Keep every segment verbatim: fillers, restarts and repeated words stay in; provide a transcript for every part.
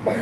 Kan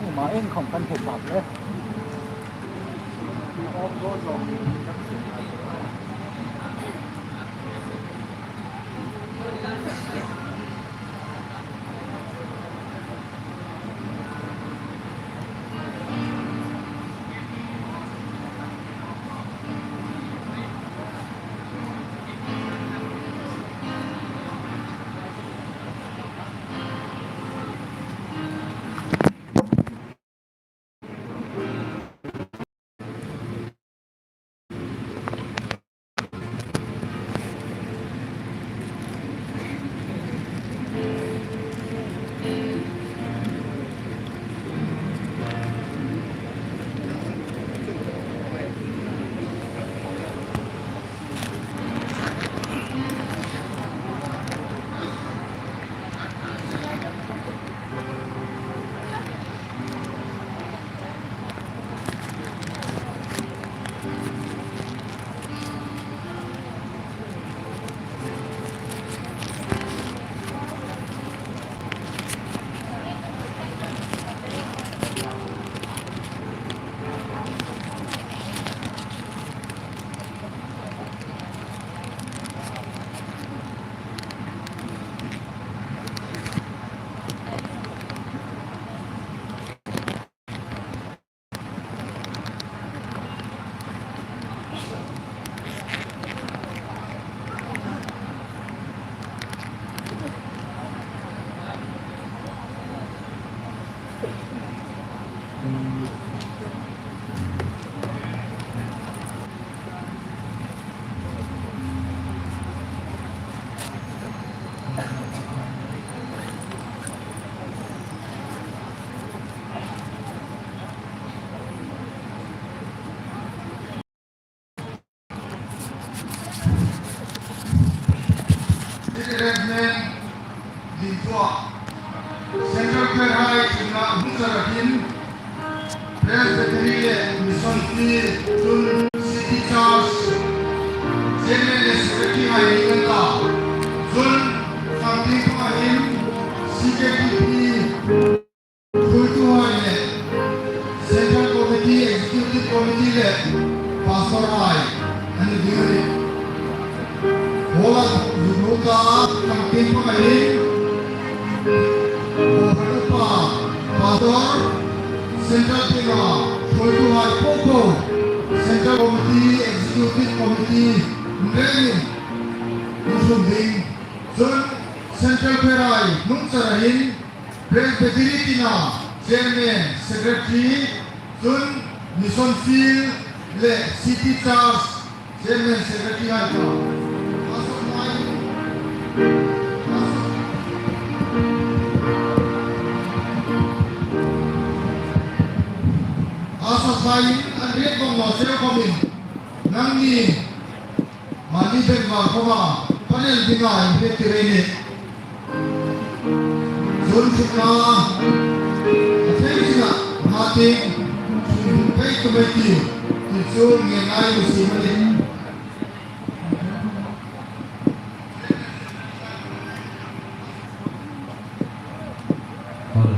um a, en khawm kan hmu pak le. Arrangement ding chun Central Choir hai ṭhenna hung chara hin Presbytery le Mission Field chun City Church Chairman le Secretary hai ni kan ta. Chun Fangting panga hin C K T P Thuoituhai le Central Committee, Executive Committee le Pastor hai an ding a nih. Hall-a zuk hung ta, Fangting panga hin, Pastor, Central Team-a thuoituhai po po, Central Committee, Executive Committee, rengin, inthum ding. Chun Central Choir hai hnung chara hin, Presbytery tina Chairman, Secretary, chun Mission Field le City Church Chairman, Secretary hai ta. A sawt lai, a sawt, a sawt lai an riet vong lo seu khawmin. Nangni Mani bek ma khoma panel dinga inhriettir ei nih. Zun thukna a thei singa, ma ting, sun pei tu mai ti, ti chu nge ngai lu si ma ni. Hello,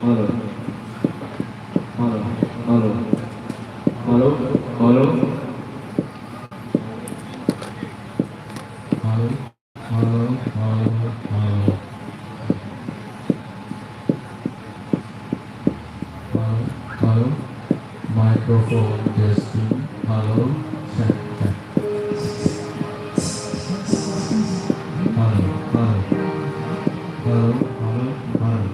hello. Hello, hello. Hello, hello. Hello, hello, hello, hello. Hello, hello. Microphone testing. Hello, check, check. Hello, hello. Hello, hello, hello.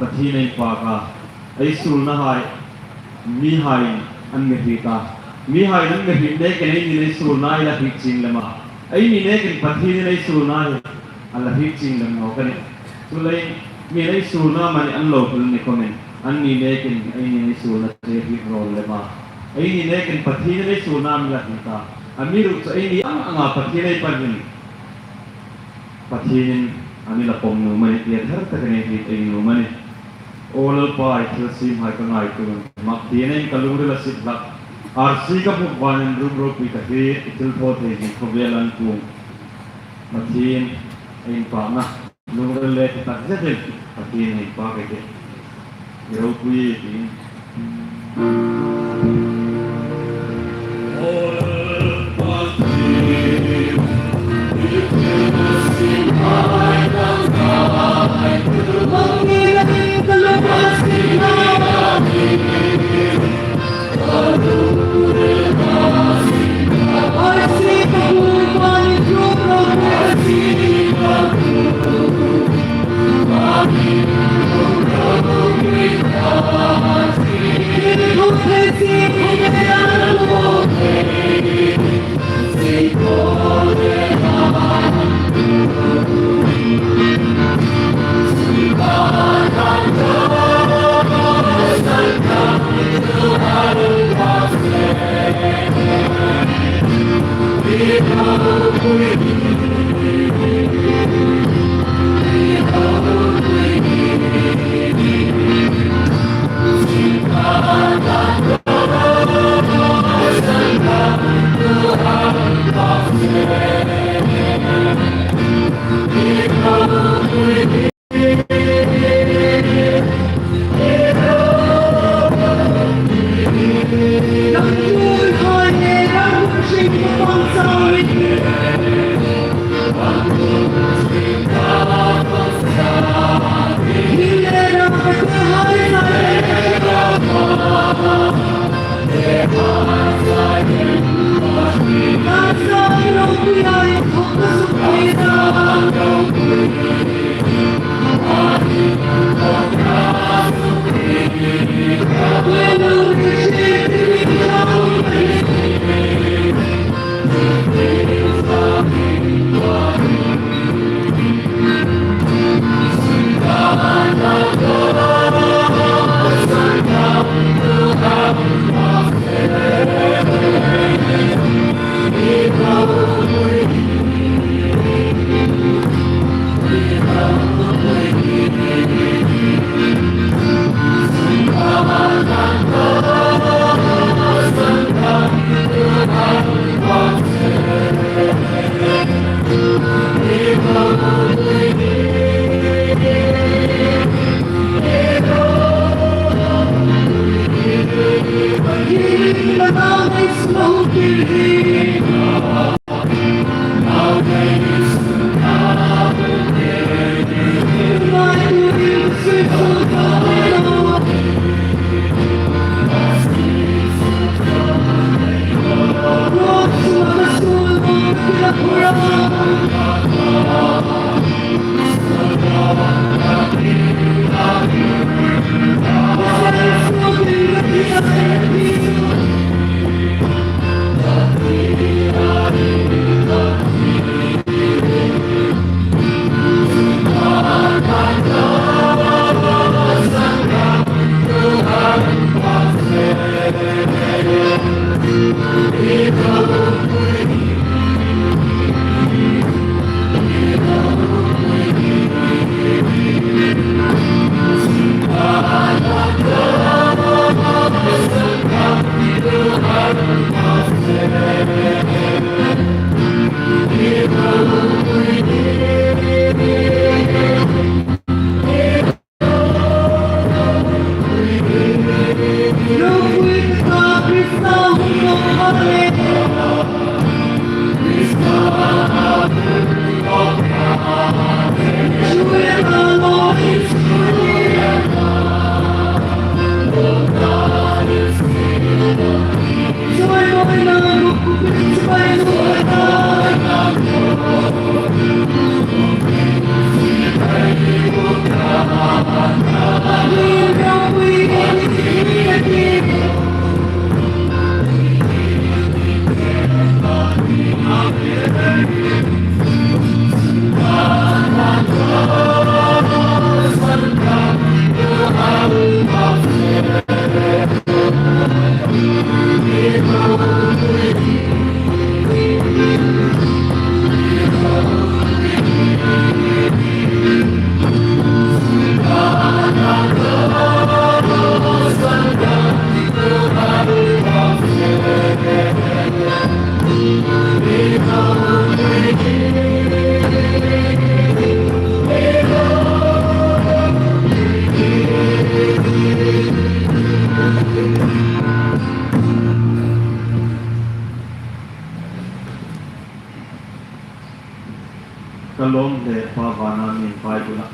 Pathien ei pâk a, ei suolnahai mihaiin an mi hriet a. Mihaiin an mi hriet nekin eini ei suolna ei la hriet chieng lem a. Eini nekin Pathienin ei suolna hi a la hriet chieng lem nawk a nih. Chuleiin mi'n ei suolna mani an lo hril ni khawmin, anni nekin eini ei suolna chu ei hriet rawl lem a. Eini nekin Pathienin ei suolna a mi la hriet a. Amiruokchu eini ang anga Pathien ei pan hin Pathienin a mi la pawm nuom a nih ti a thar takin ei hriet ei nuom a nih. Aw Lalpa, i thilsiemhai ka ngaituo a, mak dingin ka lungril a sip hlak. Arsi ka hmu vangin rum ropui ka hriet, i thilthawthei hi khawvel an puong. Pathien ei inpâkna lungril le ti tak zetin Pathien ei inpâk ei tih. I ropui ei tih. Ka lawm le Pa vana min Bible-a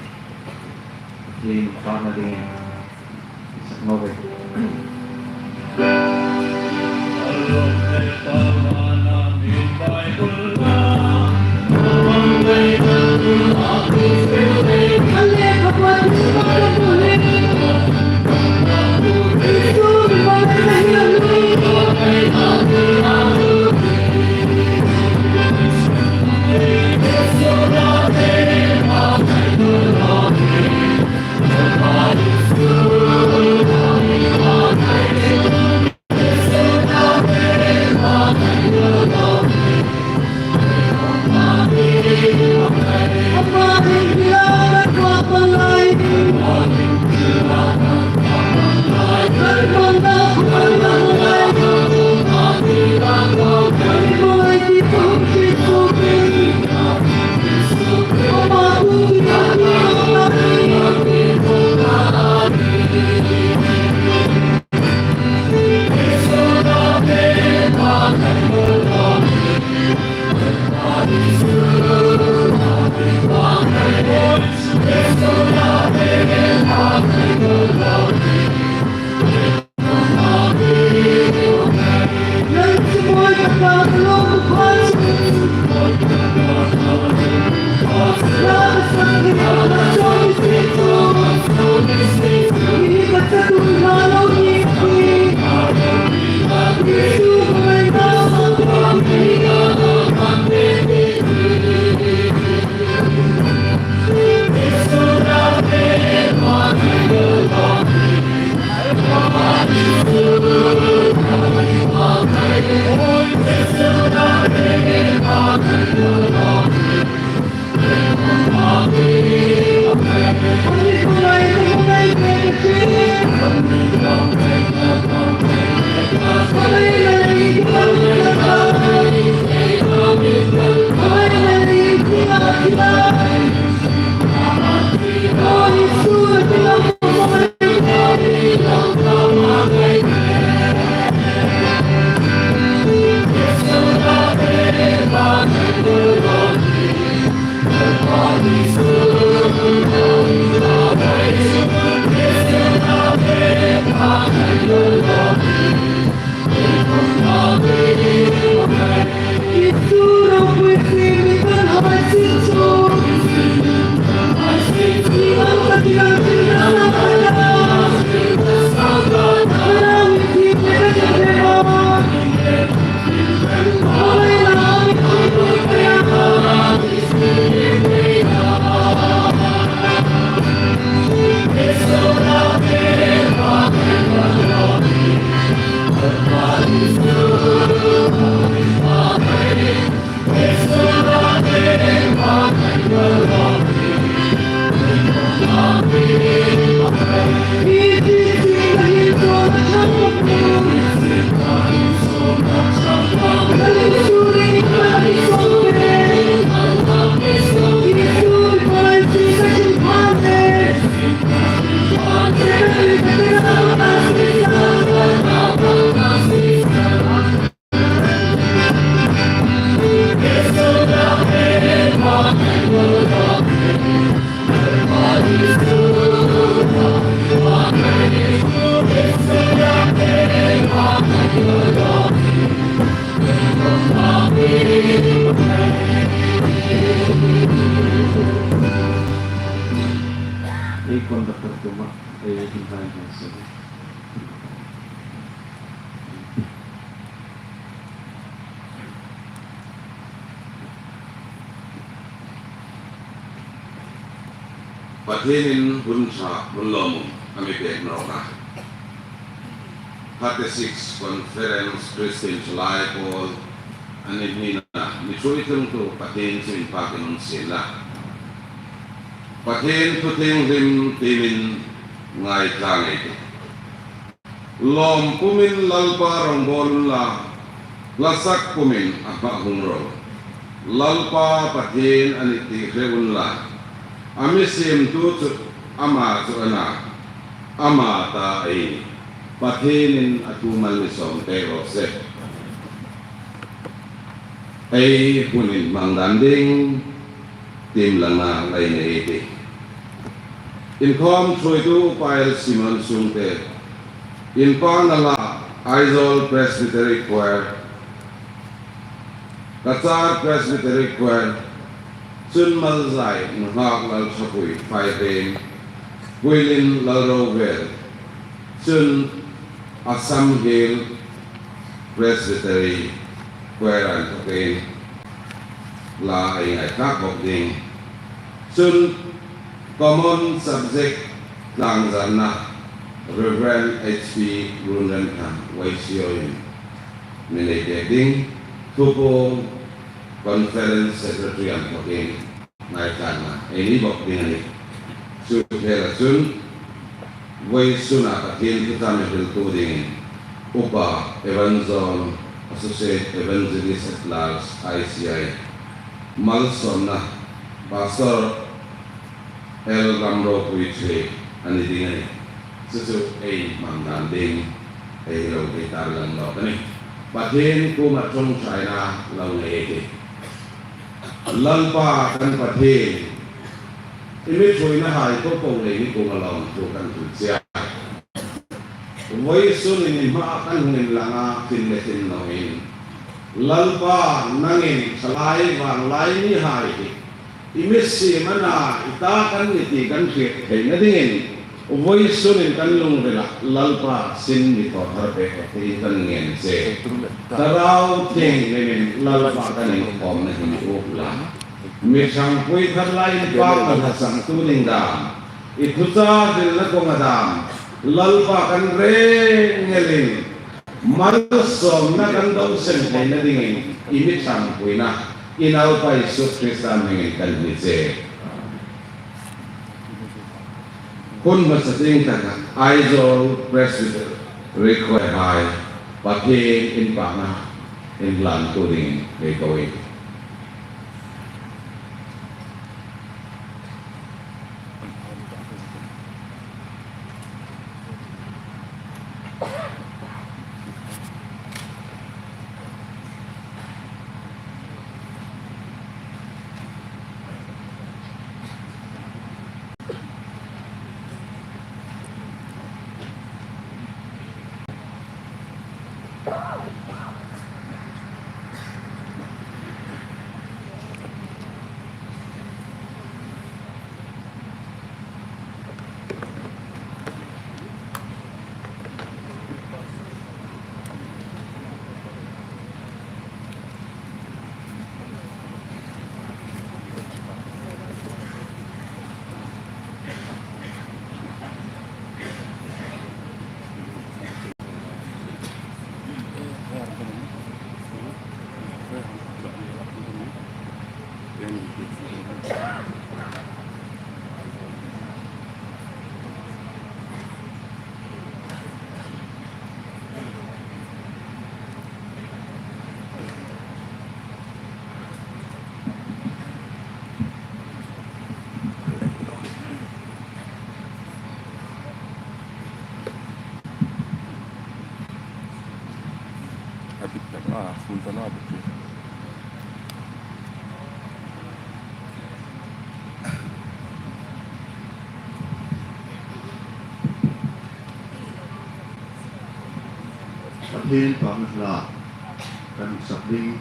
Pathien inpakna dingin sak naw ve. Ei conductor tum a, ei, ei, ei, ei, ei. Pathienin hun ṭha, hun lawmum a mi pêk nawk a. Thirty-six Conference Christian Thalai Pawl an inhnina mi ṭhuoi tlungtu Pathien chu inpakin um sien la. Pathien thu thienghlim tiemin ngaithla ei tih. Lawm pumin Lalpa rawngbawl unla, hla sak pumin a hma hung ro. Lalpa Pathien a nih ti hre unla, a mi siemtu chu ama chu a na, ama ta ei nih. Pathienin a thu mal mi sawm pek raw se. Ei hun inhmang dan ding, Team langa lei nei ei tih. Inkhawm ṭhuoitu Upa L. Simon Sungte, inpakna la Aizawl Presbytery Choir, Cachar Presbytery Choir, chun Malzai nunghak Lalṭhapui Faihriem, Puilin Lalrovel, chun Assam Hill Presbytery Choir an thawkin la ei ngaithlak bawk ding. Chun Common Subject tlangzarna Reverend H P Runrenthang Y C O in mi nei pek ding. Thupuong Conference Secretary an thawkin ngaithlakna ei nei bawk ding a nih. Chu vel a chun vawisuna Pathien thuchah mi hriltu dingin Upa Evan John, Associate Evangelist at Large, I C I, malsawmna Pastor L. Ramropui ṭhe a ni ding a nih. Chu chu ei hmang dan ding ei lo hei tarlang nawk a nih. Pathien kuoma ṭawngṭaina lo nei ei tih. Lalpa kan Pathien, i mi ṭhuoinahai po po lei ni kuoma lawmthu kan hril che a. Vawisunin i hmaah kan hung inlang a, thin le thin nawngin. Lalpa, nangin thalai vanglai mihai hi i mi siem a na, i ta kan nih ti kan hriet theina dingin, vawisunin kan lungrila Lalpa sin mi thaw thar pek rawh tiin kan ngen che. Thlarau Thienghlimin Lalpa kan inkhawmna hi mi uk la. Mi ṭhangpui thar lai inpakna hla sangtu ding dam, i thuchah hrilna kawnga dam, Lalpa kan reng ngelin, malsawmna kan dawng sem theina dingin i mi ṭhangpuina i Naupa Isu Krista hmingin kan hni che. Hun hmasa tieng taka Aizawl Presbytery Choir hai Pathien inpakna inhlantu dingin ei ko ei tih. A bit tak a, full tak a bit. Pathien inpakna hla kan sak ding,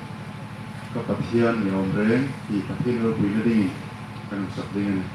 Ka Pathian ni awm reng, ti Pathien ropuina dingin kan sak ding a nih.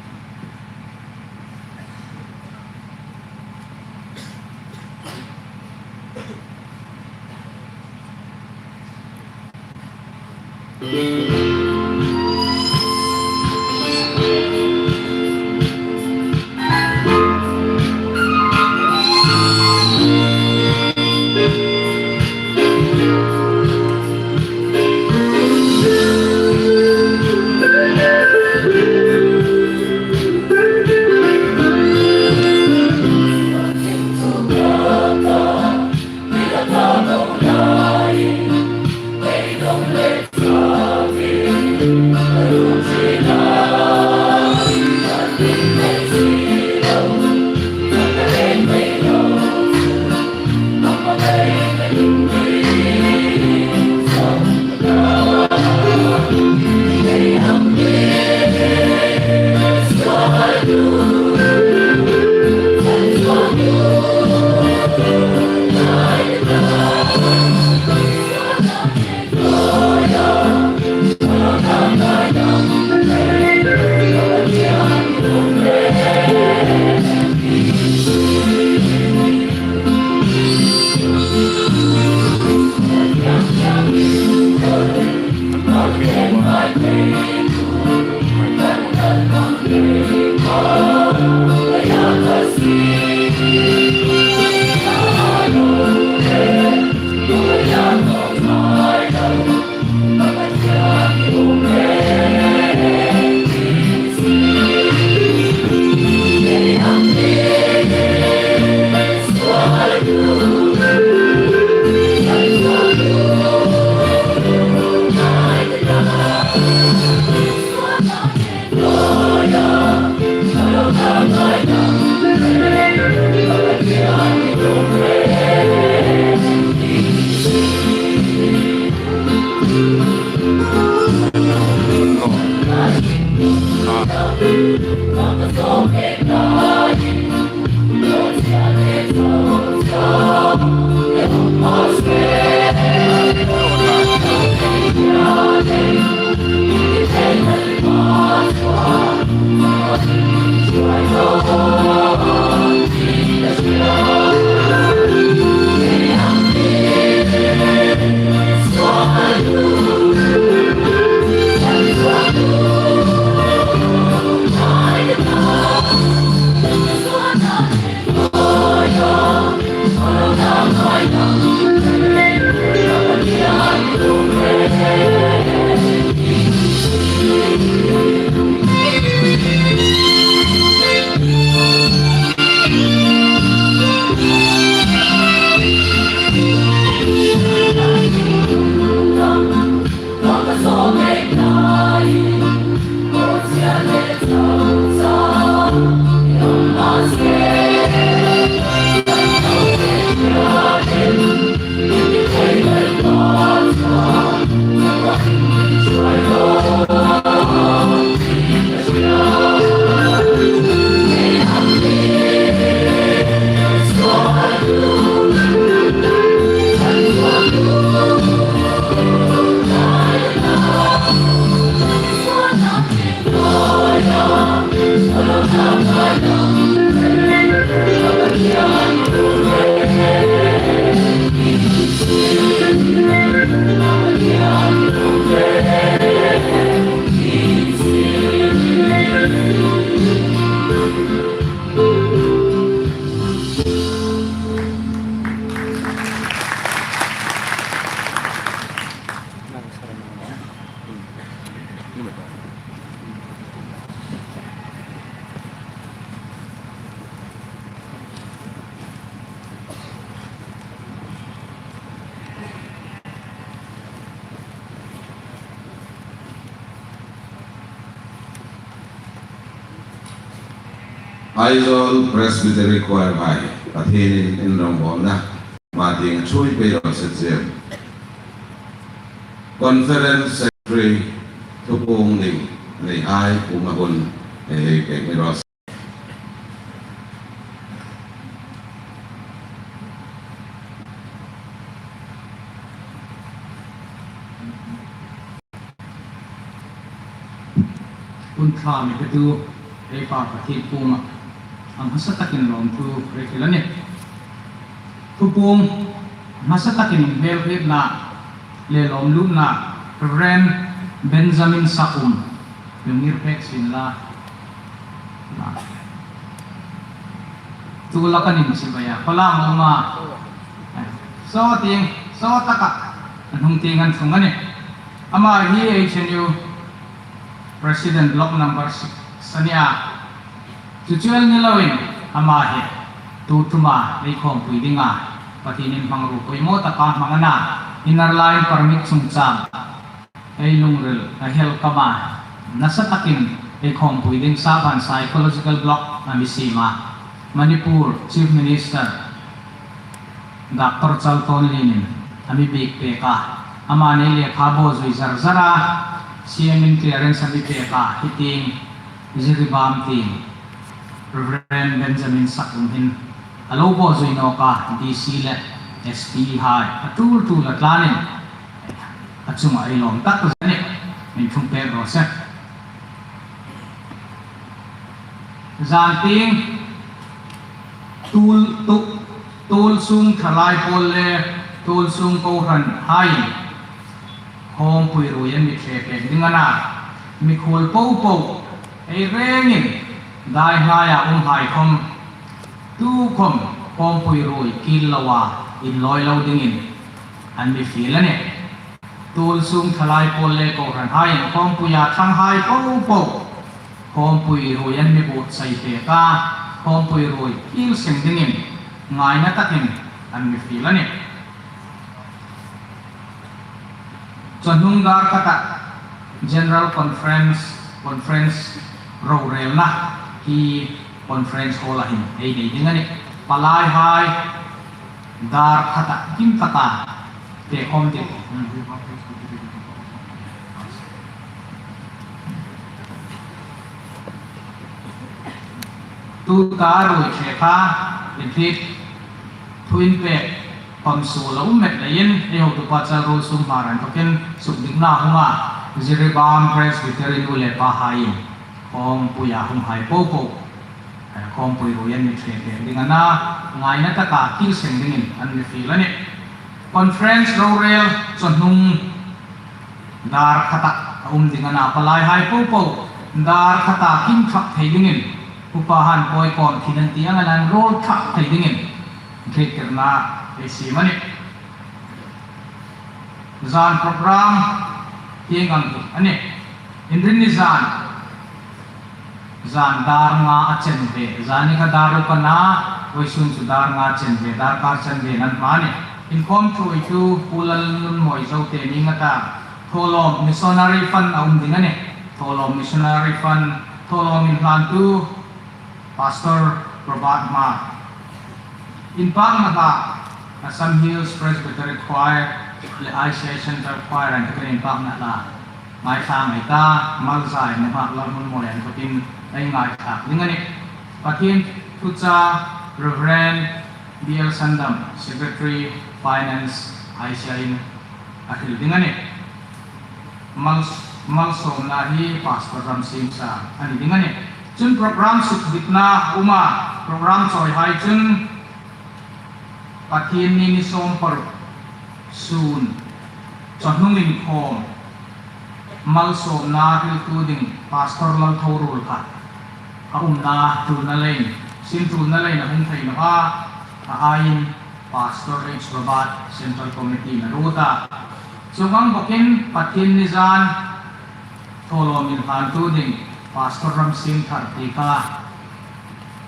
Aizawl Presbytery Choir hai, Pathienin in rongbawlna hma tieng a ṭhuoi pei raw se. Conference Secretary thupuong ding neihai kuoma hun hei pêk ni raw se. Hun ṭha mi petu ei Pa Pathien kuoma a hmasa takin lawmthu ei hril a nih. Thupuong hmasa takin hmelhrietna le lawmlutna Reverend Benjamin Sakum, mi ngir pek sin la. Tu la kan inchik a, pala mama. Saw tieng, saw taka, an hung tieng an thung a nih. Ama hi H N U President Block number six a nih a. Chu chu el ni loin ama hi tu tuma ei khawmpui dinga Pathienin hmangruo poimaw taka hmang a na, Inner Line Permit chungchang ei lungril a hel kama nasa takin ei khawmpui ding Sabhan Psychological Block a mi siem a. Manipur Chief Minister Doctor Chaltonlien-in a mi biek pek a, ama nei lekha bawzui zar zar a, C M-in clearance a mi pek a, hi tieng Jiribam tieng Reverend Benjamin Sakum hin a lo bawzui nawk a, D C le S P hai a tul tul a tlanin a chunga ei lawm tak zet a nih, min thung pek raw se. Zan tieng tul, tu, tuolsung thalai pawl le tuolsung kohran hai khawmpui ruoi an mi ṭhe pek ding a na, mikhuol popo ei rengin dai hnaia um hai khawm tu khawm khawmpui ruoi kil loa inlawi lo dingin an mi fiel a nih. Tuolsung thalai pawl le kohran haiin khawmpuia thlanghai popo khawmpui ruoi an mi buotsai pek a, khawmpui ruoi kil seng dingin ngaina takin an mi fiel a nih. Chawhnung dar khata General Conference, Conference rorelna hi Conference Hall-a hin ei nei ding a nih. Palaihai dar khata kim taka pek khawm ding. Tuta ruoi ṭhe kha inhriet thuin pek pam suol a um met leiin ei hotupa Chalruolsung Hmar inthokin sukdikna a hung a, Jiribam Presbytery nu le pahaiin khawmpuia hung hai popo khawmpui ruoi an mi ṭhe pek ding a na, ngaina taka kil seng dingin an mi fiel a nih. Conference rorel chawhnung dar khata a um ding a na, palaihai popo dar khata kim thak thei dingin, upa han poi kawm khin an ti ang an ruol thak thei dingin hriettirna ei siem a nih. Zan program tieng ang hi a nih. Inrinni zan, zan dar nga a chen ve, zani kha dar ruk a na, vawisun chu dar nga chen ve, darkar chen ve nan hma a nih. Inkhawm ṭhuoitu Pu Lalnunmawi Zote ni nga ta, thawlawm missionary fund a um ding a nih. Thawlawm missionary fund, thawlawm inhlantu Pastor Robert Hmar. Inpakna hla, Assam Hills Presbytery Choir le I C I Central Choir inthokin inpakna hla ngaithlak ei ta, Malzai Nehmak Lalhmunmawi inthokin ei ngaithlak ding a nih. Pathien thuchah Reverend B L Sandam, Secretary Finance I C I-in a hril ding a nih. Mal, malsawmna hi Pastor Ramsiemsang a ni ding a nih. Chun program sukdikna a um a, program chawihai chun Pathienni ni sawm paruk sun chawhnung inkhawm malsawmna hriltu ding Pastor Lalthoruol kha a umna tulna leiin, sin tulna leiin a hung thei naw a, a aiin Pastor H Robert Central Committee-in a ruot a. Chuong ang bawkin Pathienni zan thawlawm inhlantu ding Pastor Ramsiemthar ti kha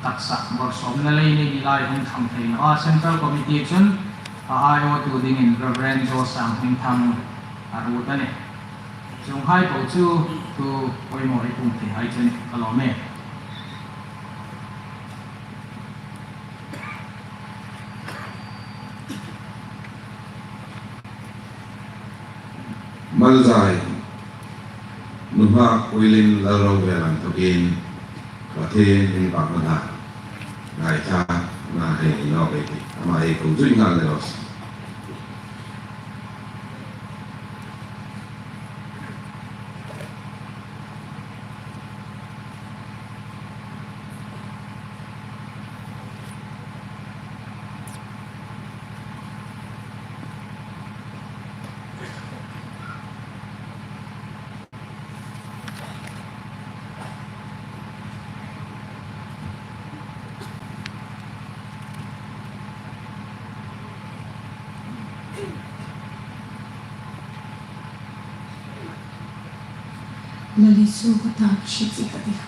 taksa bawrsawmna leiin ni lai hung thang thei naw a, Central Committee chun a aiawtu dingin Reverend Joe Sanghmingthang a ruot a nih. Chuonghai po chu tu poimaw ei pung thei hai chu a nih, ka lawm e. Malzai, Nunghak Uilin Lalrovel inthokin Pathien inpakna, ngaithlakna hei nei nawk ei tih, ama ei ko zui nghal ni raw se. Lal Isu, ka ta ka hriet si ka tih.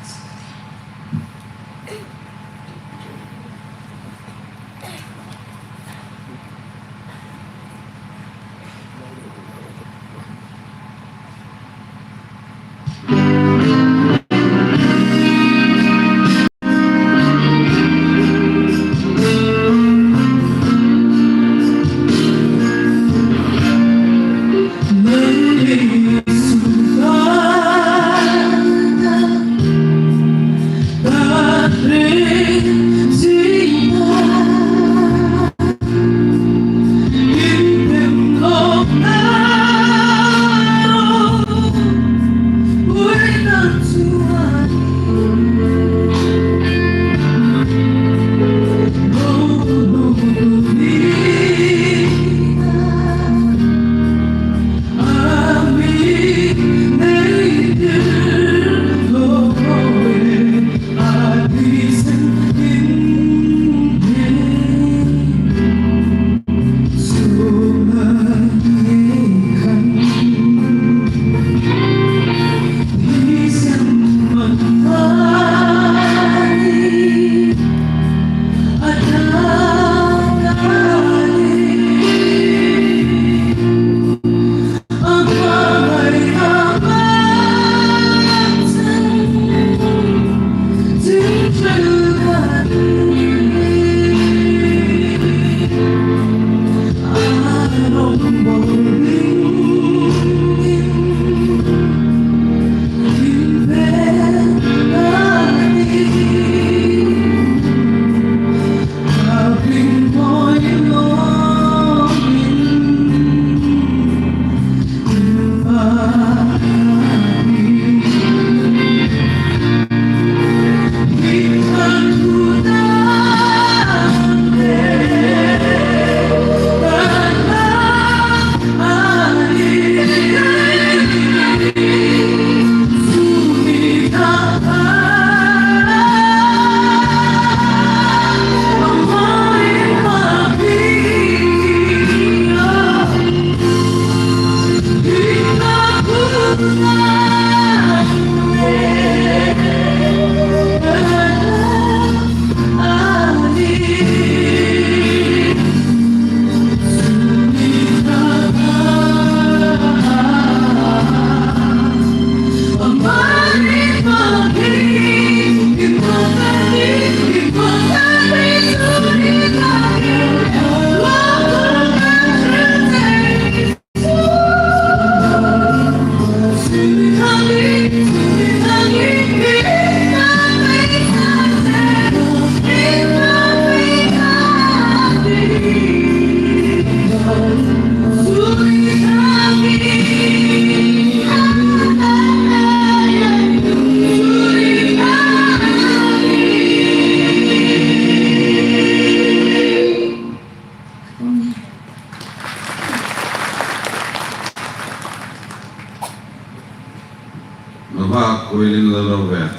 Nunghak Uilin Lalrovel,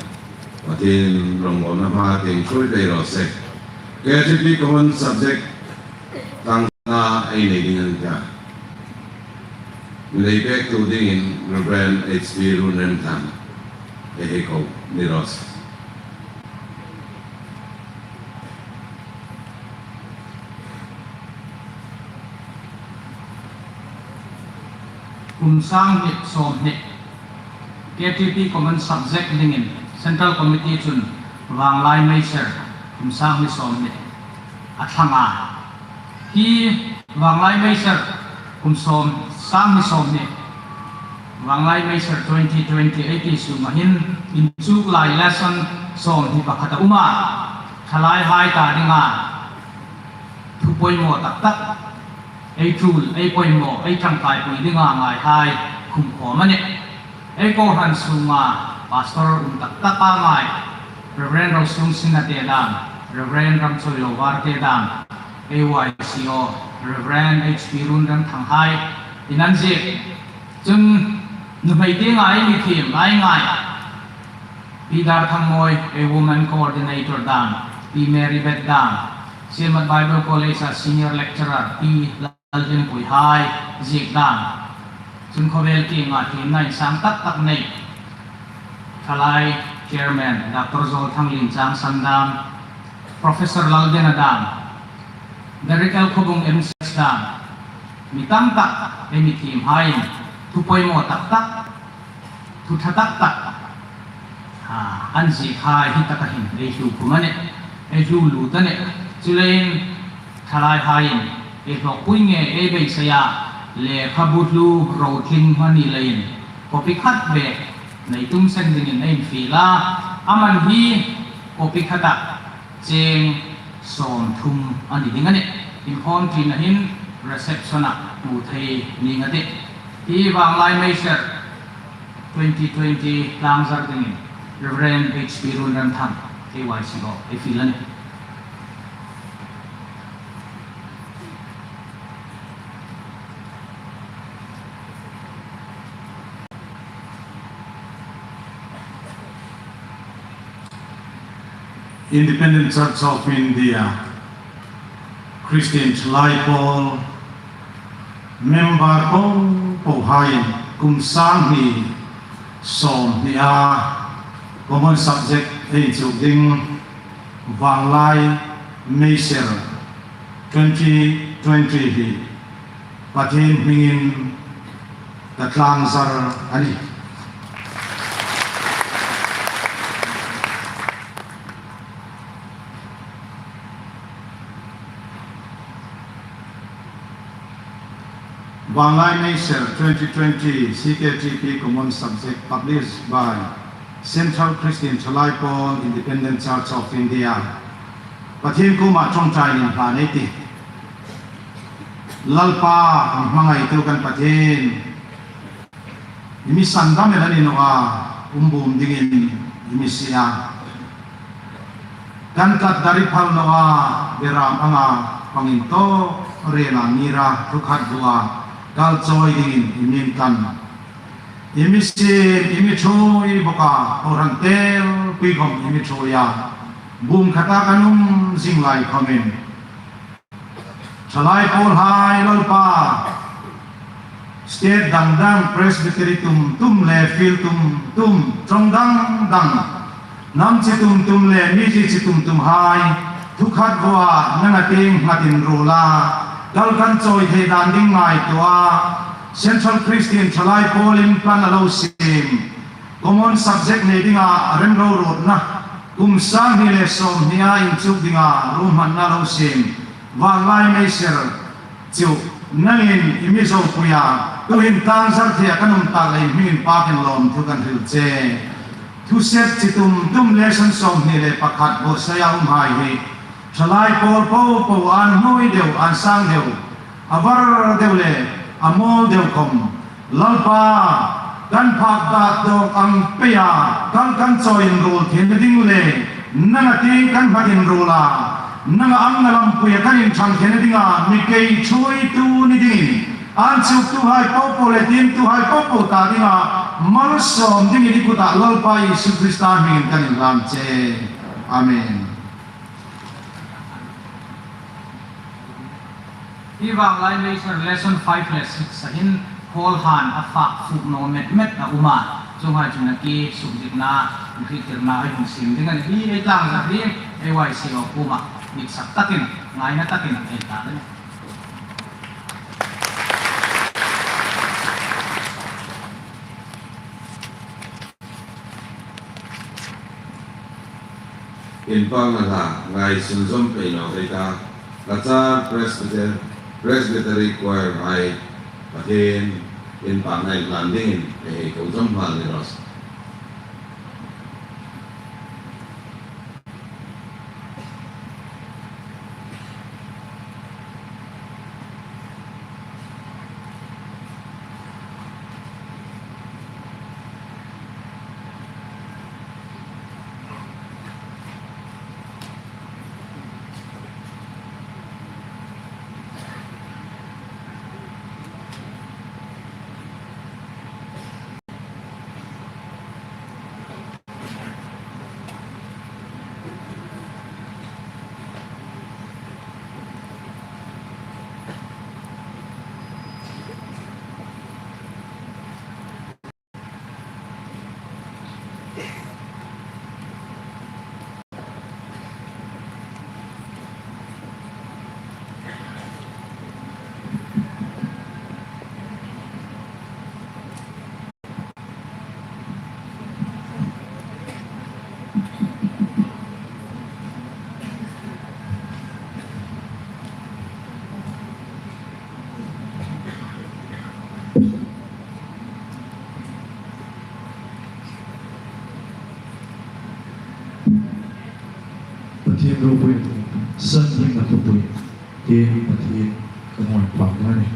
Pathien rongbawlna hma tieng ṭhuoi pei raw se. K T P Common Subject tang nga ei nei ding a ni ta. Mi lei pektu dingin Reverend H P Lunremthang ei hei ko ni raw se. Kum sang hni sawmhni, K T P Common Subject dingin Central Committee chun Vanglai Meiser kum sang hni sawmhni a thlang a. Hi Vanglai Meiser kum sawm, sang hni sawmhni Vanglai Meiser twenty twenty-eight sunga hin inchuk lai lesson sawmhni pakhat a um a, thalaihai ta dinga thu poimaw tak tak, ei tul, ei poimaw, ei ṭangkaipui dinga ngaihai khum khawm a nih. Ei kohran sunga pastor um tak tak a ngai, Reverend Rosung Sinate dam, Reverend Ramchawilo Varte dam, A Y C O, Reverend H P Runremthang hai in an ziek. Chun nuhmei tienga ei mi thiem ei ngai, Pi Darthangmawi, ei woman coordinator dam, Pi Mary Beth dam, Sielmat Bible College a senior lecturer Pi Lalhlimpui hai ziek dam. Chun khawvel tienga thiemna insang tak tak nei, thalai chairman Doctor Zawlthanglienchang Sam dam, Professor Lalbena dam, Derek L Khawbung M C S dam, mi tam tak ei mi thiem haiin thu poimaw tak tak, thu ṭha tak tak, a, an ziek hai hi taka hin ei hlu khum a nih, ei hlu lut a nih. Chuleiin thalaihaiin ei hlawkpui ngei ei beisei a, lekhabu hlu rotling hma ni leiin copy khat bek nei tum seng dingin ei infiel a, a man hi copy khata cheng sawmthum a ni ding a nih. Inkhawm ṭina hin reception-a hmu thei ning a tih. Hi Vanglai Meiser twenty twenty tlangzar dingin Reverend H P Runremthang, K Y C O, ei fiel a nih. Independent Church of India, Christian Thalai Pawl, member po po haiin kum sanghni sawmhni a common subject ei inchuk ding Vanglai Meiser twenty twenty hi Pathien hmingin ka tlangzar a nih. Vanglai Meiser twenty twenty C K T P Common Subject published by Central Christian Thalai Pawl, Independent Church of India. Pathien kuoma ṭawngṭaina hla nei ei tih. Lalpa, mi hmangaitu kan Pathien, i mi sandam el a ni naw a, um bum dingin i mi sie a. Kan tlat dar i phal naw a, beram anga pangin tawk rela ngira thu khat vua kal chawi dingin i mi intlan. I mi siem, i mi ṭhuoi bawk a, kohran tel pui khawm i mi ṭhuoi a, bum khata kan um zing lai khawmin Thalai Pawl hai Lalpa, state dang dang, presbytery tum tum le field tum tum, ṭawng dang dang, hnam chi tum tum le mi chi chi tum tum hai thu khat vua nanga tieng nghatin ruol a, kal kan chawi thei dan ding ngaituo a, Central Christian Thalai Pawlin plan a lo siem, common subject nei dinga remruotna, kum sanghni le sawmhni a inchuk dinga ruhmanna lo siem Vanglai Meiser chu nangin i mi ropui a, tuhin tlangzar thei a kan um tak leiin hming inpakin lawmthu kan hril che. Thuset chi tum tum, lesson sawmhni le pakhat buotsai a um hai hi Thalai Pawl po po an hnuoi deu, an sang deu, a var deu le a mawl deu khawm, Lalpa, kan phak dak dawk ang peia kal kan chawi inruol theina ding le nanga tieng kan nghatin ruol a, nanga angna lampuia kan inṭhang theina dinga mi kei ṭhuoitu ni dingin, inchuktuhai po po le tiemtuhai po po ta dinga malsawm dingin i kutah Lalpa Isu Krista hmingin kan inhlan che. Amen. Hi Vanglai Meiser lesson five le six-a hin Paul han a fak fuk naw met met a um a, chuonghai chu nakie sukdikna, hriettirna ei hung siem ding a nih. Hi ei tlangzar hi A Y C O kuoma mitsak takin, ngaina takin ei ta a nih. Inpakna hla ngaisun zom pei naw ei ta. Cachar Presbyter-, Presbytery Choir hai Pathien inpakna inhlan dingin ei hei ko zawm nghal ni raw se. Pathien ropui, Son hmingna ropui, hi Pathien ka ngawi pak a nih.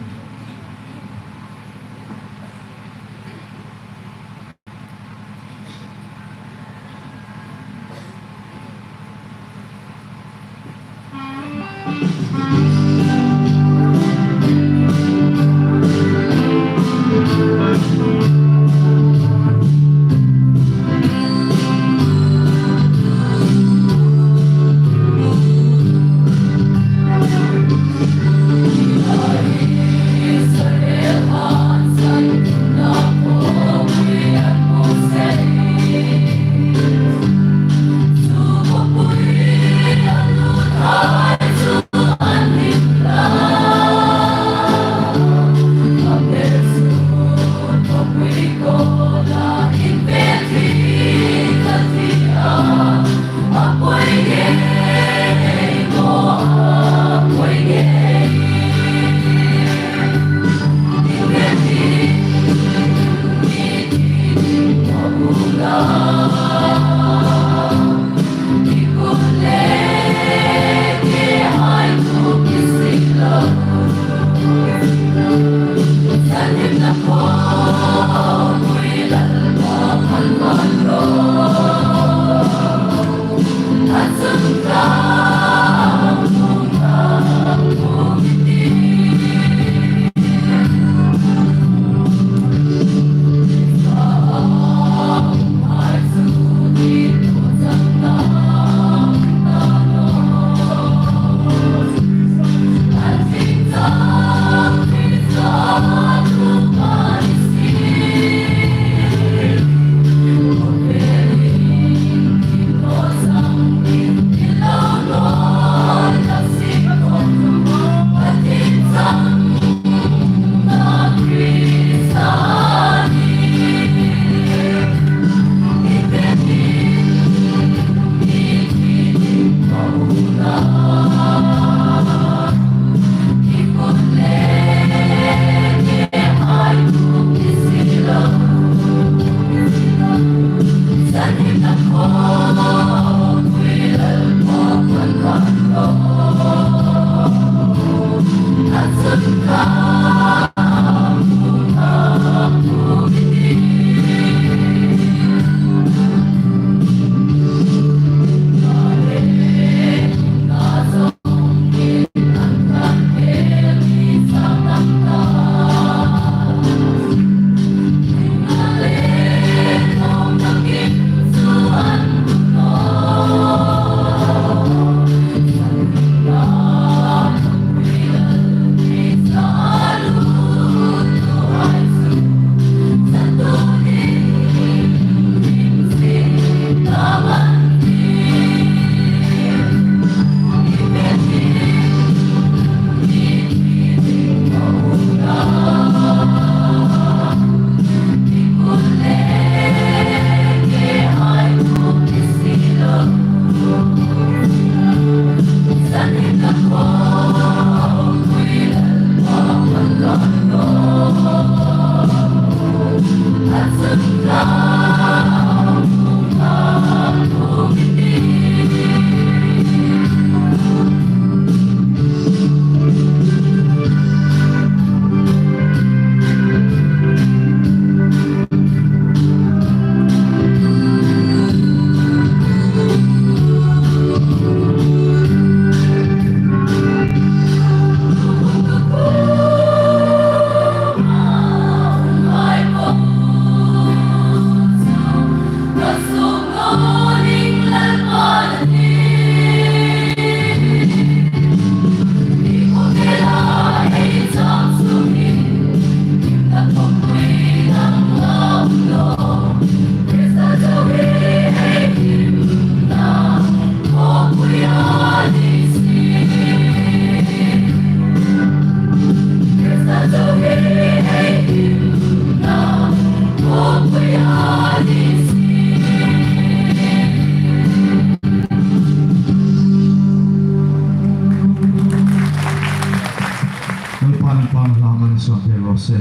Lalpan pan la man sa pe ro se.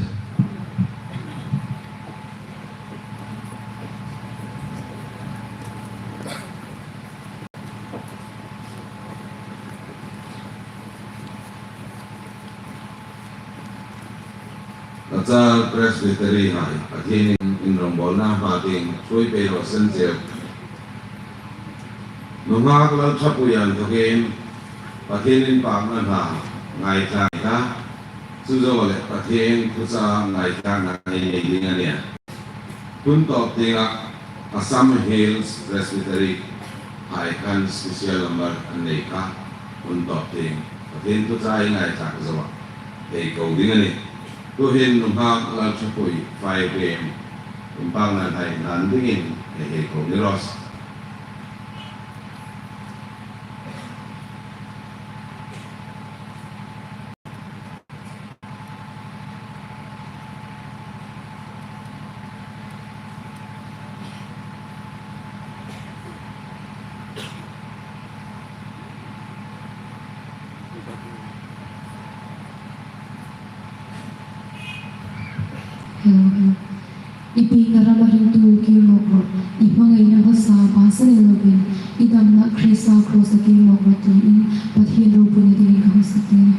Lachar Presbytery hai Pathienin inrongbawlna hma tieng ṭhuoi pei raw se. Nunghak Lalṭhapui an thokin Pathien inpakna hna ngaithlak ta, chu zo le Pathien thuchah ngaithlakna nei ding a nih. Hun tawp tienga Assam Hills Presbytery hai khan special number an nei kha. Hun tawp tieng Pathien thuchah ngaithlak zo a hei ko ding a nih. Tuhin nunghak Lalṭhapui five A.M. inpakna hnain hlan dingin hei hei ko ni raw se. Hello, hello. I biekna rama ringtu kir nawk rawh, i hmangaina hmasa pasa ni lovin, i damna Krista cross-a kir nawk rawh tiin Pathien ropuina dingin ka hung suklang.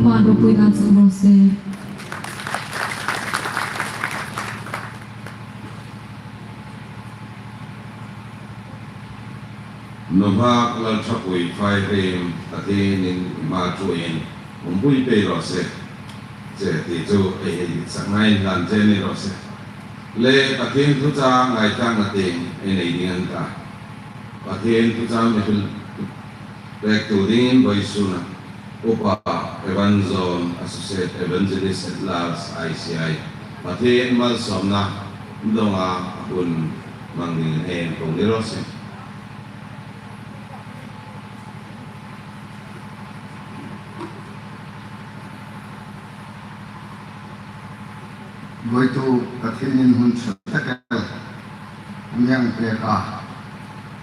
Lalpan ropui dan sawm raw se. Nunghak Lalṭhapui Faihrim, Pathienin i hma ṭhuoiin umpui pei raw se. Che ti chu ei hei ditsakna inhlan che ni raw se. Le Pathien thuchah ngaithlakna tieng ei nei ding a ni ta. Pathien thuchah mi hril pektu dingin vawisuna Upa Evan John, Associate Evangelist at Large, I C I, Pathien malsawmna donga a hun hmang dingin ei ko ni raw se. Voituk Pathienin hun ṭha tak el a mi hang pek a,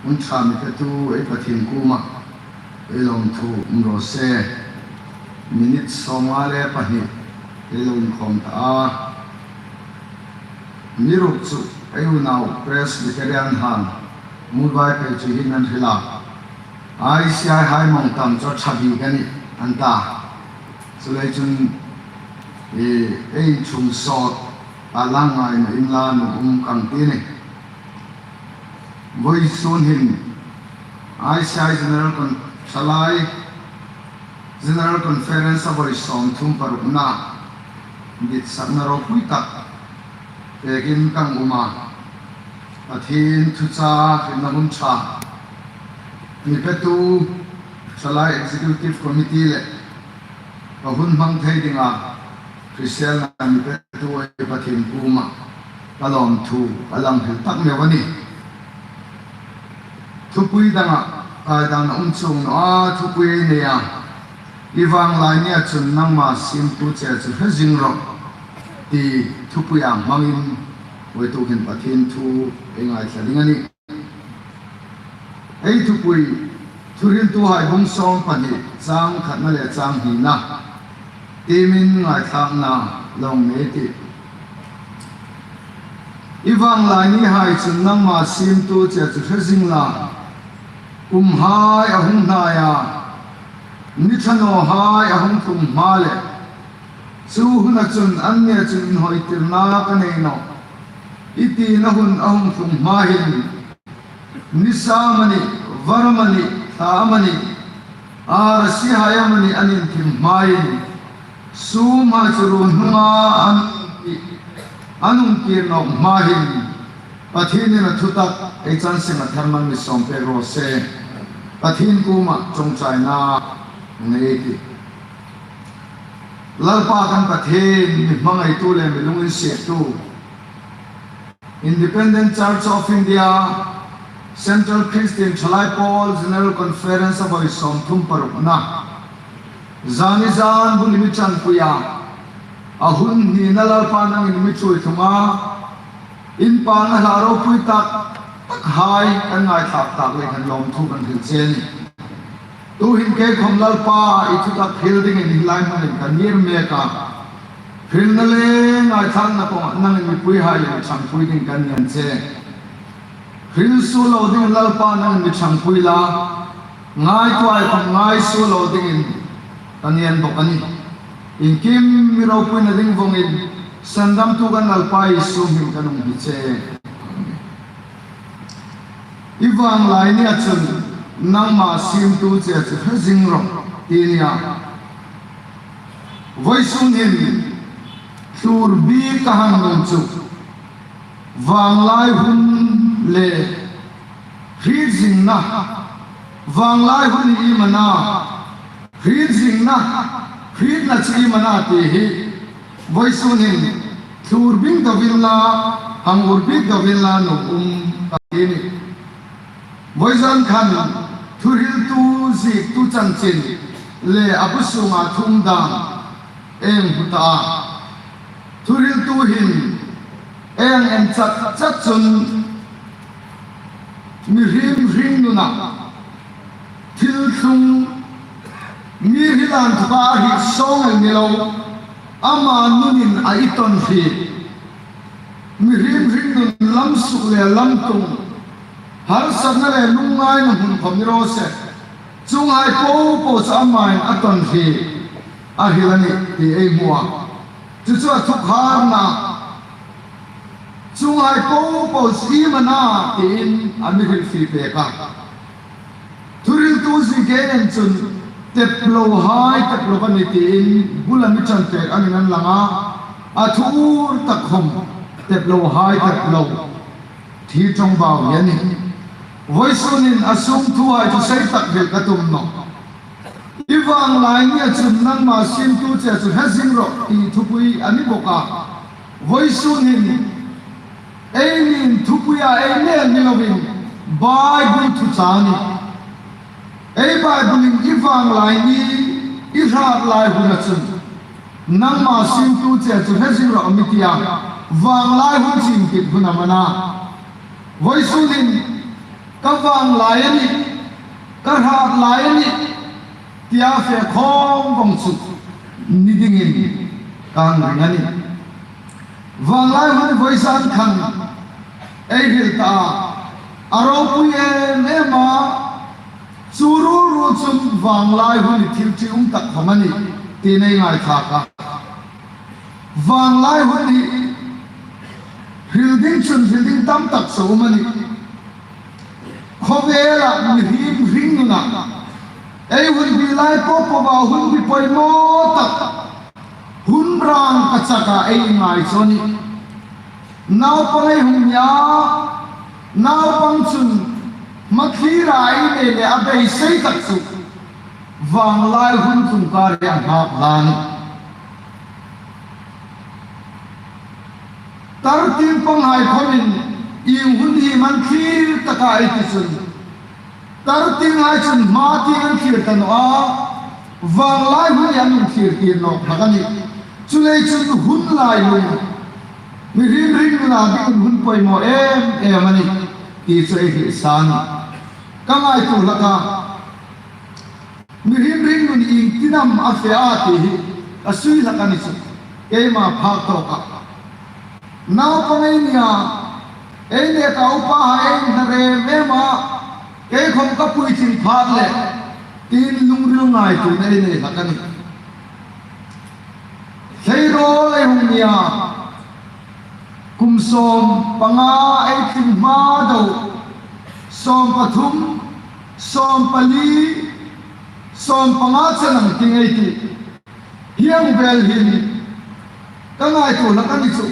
hun ṭha mi petu ei Pathien kuoma ei lawmthu um raw se. Minute sawmnga le pahni ei lo inkhawm ta a. Amiruokchu ei unau Presbyterian han Muolvaiphei chu hi an hril a, I C I hai mawng tam chu a ṭha bik a nih an ta. Chuleiin chun, e, ei inchung sawt a lang ngaina inla nuom ka ti a nih. Vawisun hin I C I General Con-, Thalai General Conference a vawi sawmthum parukna ditsakna ropui tak pekin ka um a. Pathien thuchah hrilna hun ṭha mi petu Thalai Executive Committee le ka hun hmang thei dinga hriselna mi petu ei Pathien kuoma ka lawmthu ka lang hril tak meu a nih. Thupui danga kaidan a um chuong naw a, thupui ei nei a. I vanglai nia chun nangma siemtu che chu hre zing rawh ti thupui a hmangin voituk hin Pathien thu ei ngaithla ding a nih. Ei thupui, Thuhriltuhai bung sawm pahni, chang khatna le chang hnina tiemin ngaithlakna lo nei ei tih. I vanglai nihai chun nangma siemtu che chu hre zing la, kumhai a hung hnai a, ni ṭha nawhai a hung tlung hma le, chu huna chun anni chun inhawitirna ka nei nawh i tina hun a hung tlung hma hin, nisa amanih, var amanih, thla amanih, arasi hai amanih an inthim hmain, sumhai chu run hnunga an, an hung kir nawk hma hin, Pathienin a thutak ei chan seng a thar man mi sawm pek raw se. Pathien kuoma ṭawngṭaina nei ei tih. Lalpa kan Pathien, mi hmangaitu le mi lunginsiettu, Independent Church of India, Central Christian Thalai Pawl General Conference a vawi sawmthum parukna, zani zan bul mi ṭanpui a, a hun hnina Lalpa nangin mi ṭhuoi thung a, inpakna hla ropui tak takhai kan ngaithlak tak leiin kan lawmthu kan hril che a nih. Tuhin kei khawm Lalpa i thutak hril dingin hi lai hmanin ka ngir mek a. Hrilna le ngaithlakna kawngah nangin mipuihai le mi ṭhangpui ding ka ngen che. Hril suol lo dingin Lalpa nangin mi ṭhangpui la, ngaituohai khawm ngai suol lo dingin ka ngen bawk a nih. Iengkim mi ropuina ding vawngin, sandamtu kan Lalpa Isu hmingin kan hung hni che. I vanglai nia chun nangma siemtu che chu hre zing rawh ti nia. Vawisun hin thlur bik ka hang nuom chu, vanglai hun le hriet zingna, vanglai hun hi iem a na, hriet zingna, hrietna chu iem a na ti hi, vawisun hin thlur bing deuin la, hang ur bik deuin la nuom um ka ti a nih. Vawizan khan thuhriltu ziektu chanchin le a bu sunga thu umdan ei hmu ta a. Thuhriltu hin ei en chat chat chun mihriem hringnuna thil thlung, mi hril inthoka a hriet sawng el ni lo, ama nunin a i tawn hri. Mihriem hringnun lam suk le lam tung, harsatna le lungngaina hmun khawm ni raw se, chuonghai popo chu amain a tawn hri. a hril a nih ti ei hmu a. Chu chu a thukhârna, chuonghai popo chu iem a na tiin a mi hrilfie pêk a. Thuhriltu zing ke en chun, teplohai teplo a nih tiin bula mi ṭan pêk angin an lang a, a thu ur tak khawm teplohai teplo, thi ṭawngbau hi a nih. Vawisunin a sûng thuhai chu sei tak hril ka tum nawh. I vânglai nia chun nangma siemtu che chu hre zing rawh ti thupui a ni bawk a. Vawisunin eini thupuia ei mêl ni loin Bible thuchah a nih. Ei Bible-in i vânglai ni, i hrât lai huna chun nangma siemtu che chu hre zing rawh a mi ti a, vânglai hun chu intit hun am a na? Vawisunin ka vânglai a nih, ka hrât lai a nih tia fe khawm vawng chu ni dingin ka hang ring a nih. Vânglai hun vawisun khan ei hril ta a, a ropui em em a, chu ruol ruol chun vânglai hun hi thil ṭium tak khawm a nih tiin ei ngaithlak a. Vânglai hun hi hril ding chun hril ding tam tak chu um a nih. Khawvela mihriem hringnuna ei hun bi lai popoa hun bi poimaw tak, hun rang ka chaka ei ngai chu a nih. Naupang ei hung nia, naupang chun hmathliera ei nei le a beisei tak chu vânglai hun chungkâra a nghâk hlak a nih. Tar tieng panghai khawmin ieng hun hi am an thlir tak a ei ti chun, tar tienghai chun hma tieng an thlir ta naw a, vânglai hun hi an hung thlir tir nawk hlak a nih. Chuleiin chun hun lailung mihriem hringnuna dingin hun poimaw em em a nih ti chu ei hril sa a nih. Ka ngaituo hlak a, mihriem hringnun ieng tin am a fe a ti hi ka sui hlak a ni chu, keima phak tawka. Naupang ei nia, ei nêka upahai ei hnar em em a, kei khawm ka puitling phak leh tiin lungril ngaituona ei nei hlak a nih. Thleirawl ei hung nia, kum sawmpanga ei tling hma deu, sawmpathum, sawmpali, sawmpanga chen ang tieng ei tih. Hieng vel hin ka ngaituo hlak a ni chu,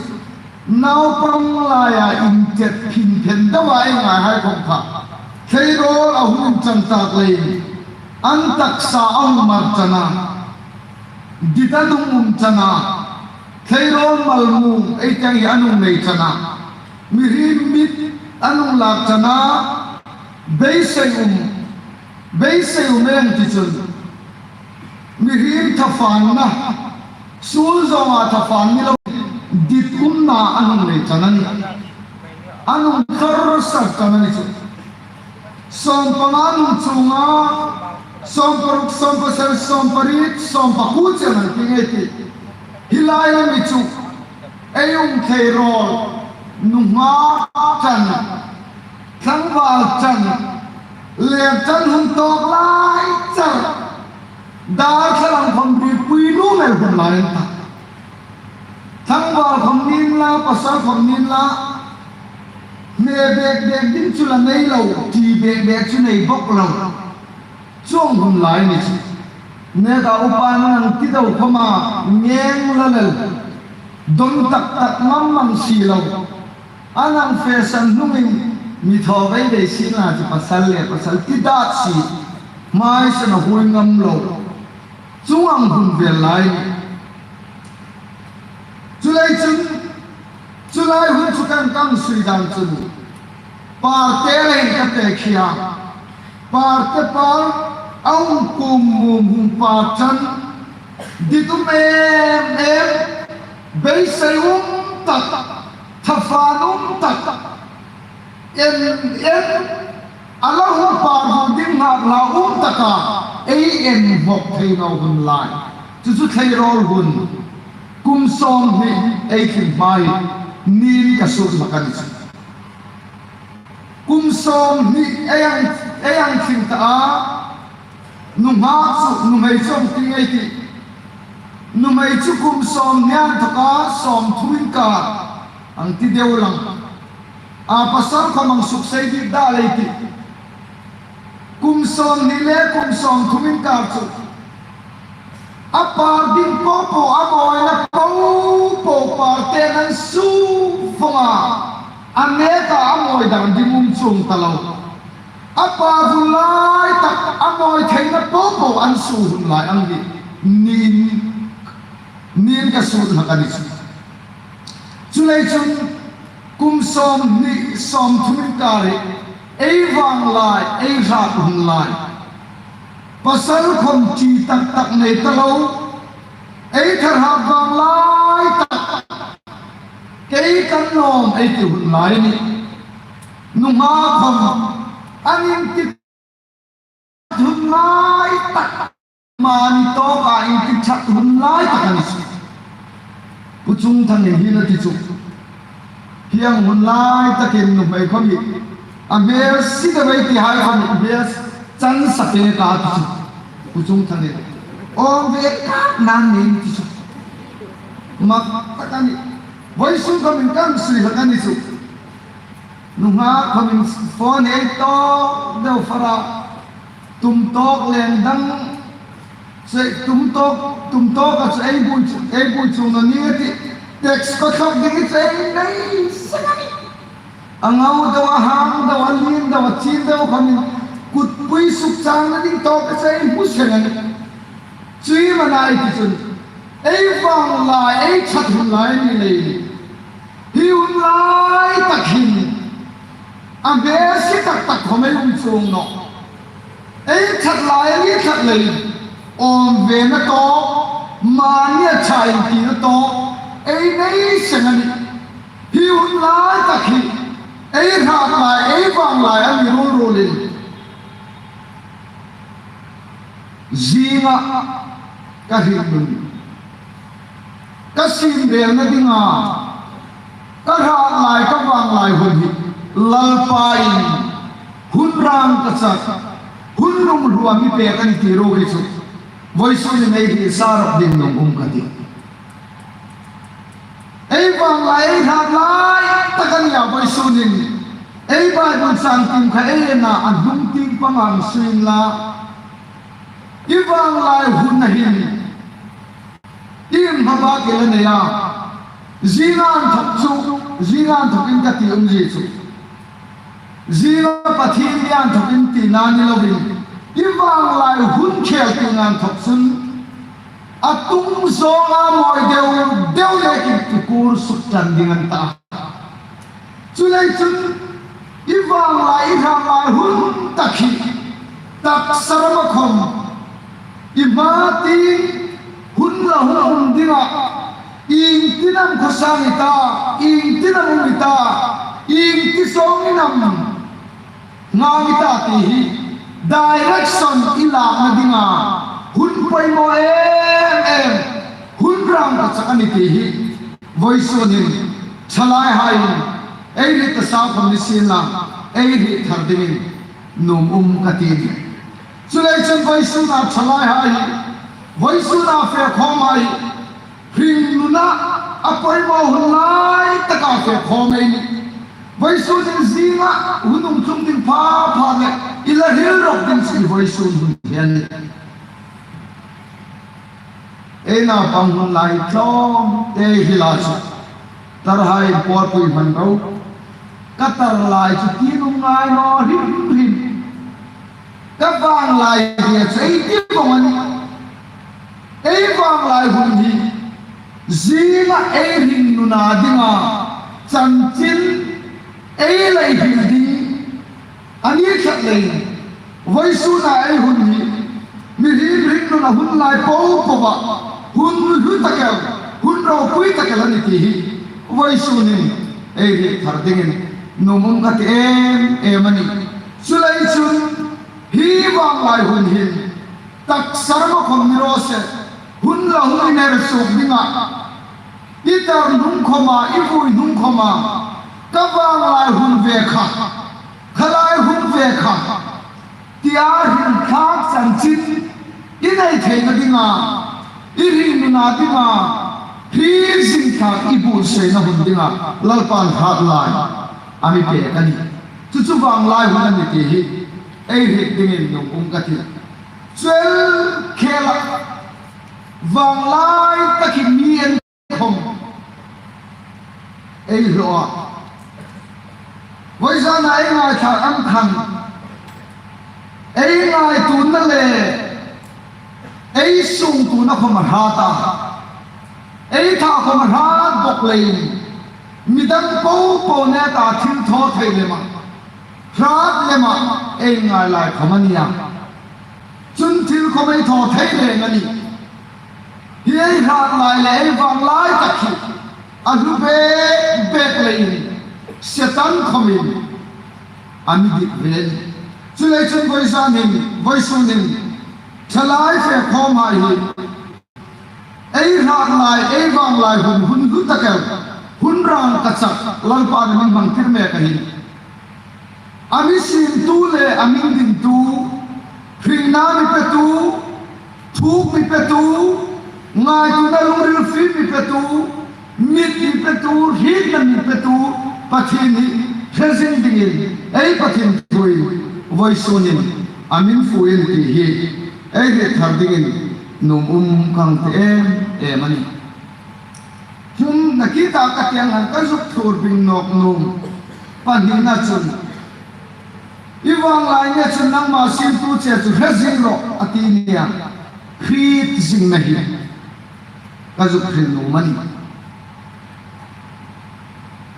naupang laia intet phinphen deua ei ngaihai khawm kha thleirawl a hung inṭan tak leiin an taksa a hung mar ṭan a, dit an hung um ṭan a, thleirawl malmung ei ti ang hi an hung nei ṭan a, mihriem mit an hung lak ṭan a, beisei um, beisei um ei ti chun mihriem thafanna, suol zawnga thafan ni lo, dit umna an hung nei ṭan a nih. An hung tharsar ṭan a ni chu. Sawmpanga an hung chuong a, sawmparuk, sawmpasari, sawmpariet, sawmpakuo chen ang tieng ei tih. Hi lai a ni chu, ei um thleirawl, nunghak ṭan, tlangval ṭan, lêk ṭan hun tawk lai char, dâr thlang khawm ripuinu mei hun lai an ta. Tlangval khawm ni inla, pasal khawm ni inla, hme bêk bêk ding chu la nei lo, ṭi bêk bêk chu nei bawk lo. Chuong hun lai ni chu. Nêka upa nang ti deu khawma ngeng la lel, don tak tak mam mam si lo. An hang fe san hnungin mi thaw vei vei si na chu pasal le pasal ti dat si. Hmai san a hui ngam lo. Chuong ang hun vel lai ni. Chuleiin chun, chu lai hun chu kan kan sui dan chun, parte lei ka pêk hi a. Parte par a hung kum mum hung par ṭan, dit um em em, beisei um tak, thafan um tak, en en, a la hung par hun ding nghak hla um taka ei en hmawk thei naw hun lai. Chu chu thleirawl hun. Kum sawmhni ei tling hma hi niin ka suk hlak a ni chu. Kum sawmhni ei hang, ei hang tling ta a, nunghak chu, nuhmei chu ang tieng ei tih. Nuhmei chu kum sawmhni inthoka sawmthum inkar ang ti deu lang. A pasal khawm ang suksei dit dai lei ti. Kum sawmhni le kum sawmthum inkar chu a par ding po po, a mawina po po, par ten an su vong a, a neka a mawi dan ding um chuong ta lo. A par hun lai tak, a mawi theina po po an su hun lai ang hi. Nin, nin ka sut hlak a ni chu. Chuleiin chun kum sawmhni sawmthum inkar hi ei vang lai, ei hrat hun lai. Pasal khawm ṭi tak tak nei ta lo, ei tharhak vang lai tak, kei kan nuom ei ti hun lai a nih. Nunghak khawm an inti hun lai tak, mani tawka inti ṭhat hun lai tak a ni chu. Pu Chungthangin hin a ti chu. Hieng hun lai takin nuhmei khawm hi a hmel si deu ei ti hai khawm hi a hmel chan sa pek a ti chu. Pu Chungthangin. Awm ve khat nan nei ti chu. Mak tak a nih. Vawisun khawmin kan sui hlak a ni chu. Nunghak khawmin phone ei tawk deu fara. Tum tawk leng dang. Sei tum tawk, tum tawka chu ei buoi chu, ei buoi chuong naw ning a ti. Text ko thlawk ding chu ei nei seng a nih. A ngau deu, a hang deu, a lien deu, a chin deu khawmin kutpui sukchangna ding tawka chu ei hmu seng a nih. Chu hi mani ei ti chun, ei vang lai, ei ṭhat hun lai a ni leiin, hi hun lai tak hin a hmel si tak tak khawm ei um chuong nawh. Ei ṭhat lai, ei ṭhat leiin awm ve na tawk, mani a ṭha intina tawk ei nei seng a nih. Hi hun lai tak hi ei hrat lai, ei vang lai a ni ruol ruolin, zinga ka hringnun, ka siem belna dinga ka hrat lai, ka vang lai hun hi Lalpa'n hun rangkachak, hun lunghlu a mi pek a nih ti ruok hi chu vawisunin ei hriet sa rawp ding nuom um ka ti. Ei vang lai, ei hrat lai tak a ni a, vawisunin ei Bible chang tiem kha ei en a, a hnung tieng panga hang sui inla. I vang lai hun a hin ieng hma bak el a nei a? Zinga inthok chu, zinga inthokin ka ti umzie chu, zinga Pathien ni inthokin tina ni lovin, i vang lai hun khel tieng inthok chun a tung zawnga mawi deu deu nekin i kur suk ṭan ding a ni ta. Chuleiin chun i vang lai, i hrat lai hun tak hi taksa rama khawm i hma tieng hun la hung um dinga, iengtin am khawsang i ta, iengtin am um i ta, iengtin zawngin am ngai ta ti hi direction i lakna dinga hun poimaw em em, hun rangkachak a nih ti hi vawisunin ṭhalaihaiin ei hriet ta sa khawm ni sienla, ei hriet thar dingin nuom um ka ti. Chuleiin chun vawisuna ṭhalaihai hi, vawisuna fe khawmhai hi, hringnuna a poimaw hun lai taka fe khawm ei nih. Vawisunin zinga hun um tlung ding pha pha le i la hril rawp ding chu vawisun hun hi a nih. Ei naupang hun lai tlawmte hi la chu, tarhai pawlpui hman ro. Ka tar lai chu ti nuom ngai naw hrim hrim. Ka vang lai hi chu ei ti vong a nih. Ei vang lai hun hi zinga ei hringnuna dinga chanchin ei la hril ding a ni tlat leiin, vawisuna ei hun hi mihriem hringnuna hun lai po poa hun hlu tak el, hun ropui tak el a nih ti hi vawisunin ei hriet thar dingin nuom um ka ti em em a nih. Chuleiin chun hi vang lai hun hin taksa rama khawm ni raw se, hun la hung i ner suok dinga, i tar hnung khawma, i vui hnung khawma, ka vang lai hun ve kha, kha lai hun ve kha tia hrilthlak chanchin i nei theina dinga, I hriet nuna dinga, hriet zing thlak i buotsaina hun dinga Lalpan hrat lai a mi pek a nih. Chu chu vanglai hun a nih ti hi ei hriet dingin nuom um ka ti. Chu el khela vanglai tak hi mi en khom ei hlaw a. Vawizana ei ngaithlak ang khan ei ngaituona le ei sungtuona khom a hrat a. Ei tha khom a hrat bawk leiin midang popo neka thil thaw thei lema, hrat lema ei ngai lai khom a nih a. Chun thil khom ei thaw thei lem a nih. Hi ei hrat lai le ei vanglai tak hi a hlu bek bek leiin Setan khomin a mi dik ve. Chuleiin chun vawisun hin, vawisun hin thalai fe khawmhai hi ei hrat lai, ei vanglai hun, hun hlu tak el, hun rangkachak Lalpan a mi hmang tir mek a hin. A mi siemtu le a mi dintu, hringna mi petu, thuk mi petu, ngaituona lungril fie mi petu, mit mi petu, hrietna mi petu Pathien hi hre zing dingin ei Pathien thuin vawisun hin a mi fuk ti hi ei hriet thar dingin nuom um ka ti em em a nih. Chun nakie tak ka ti ang khan ka zuk thlur bing nawk nuom pahnina chun, i vanglai nia chun nangma siemtu che chu hre zing rawh a ti nia. Hriet zingna hi ka zuk hril nuom a nih.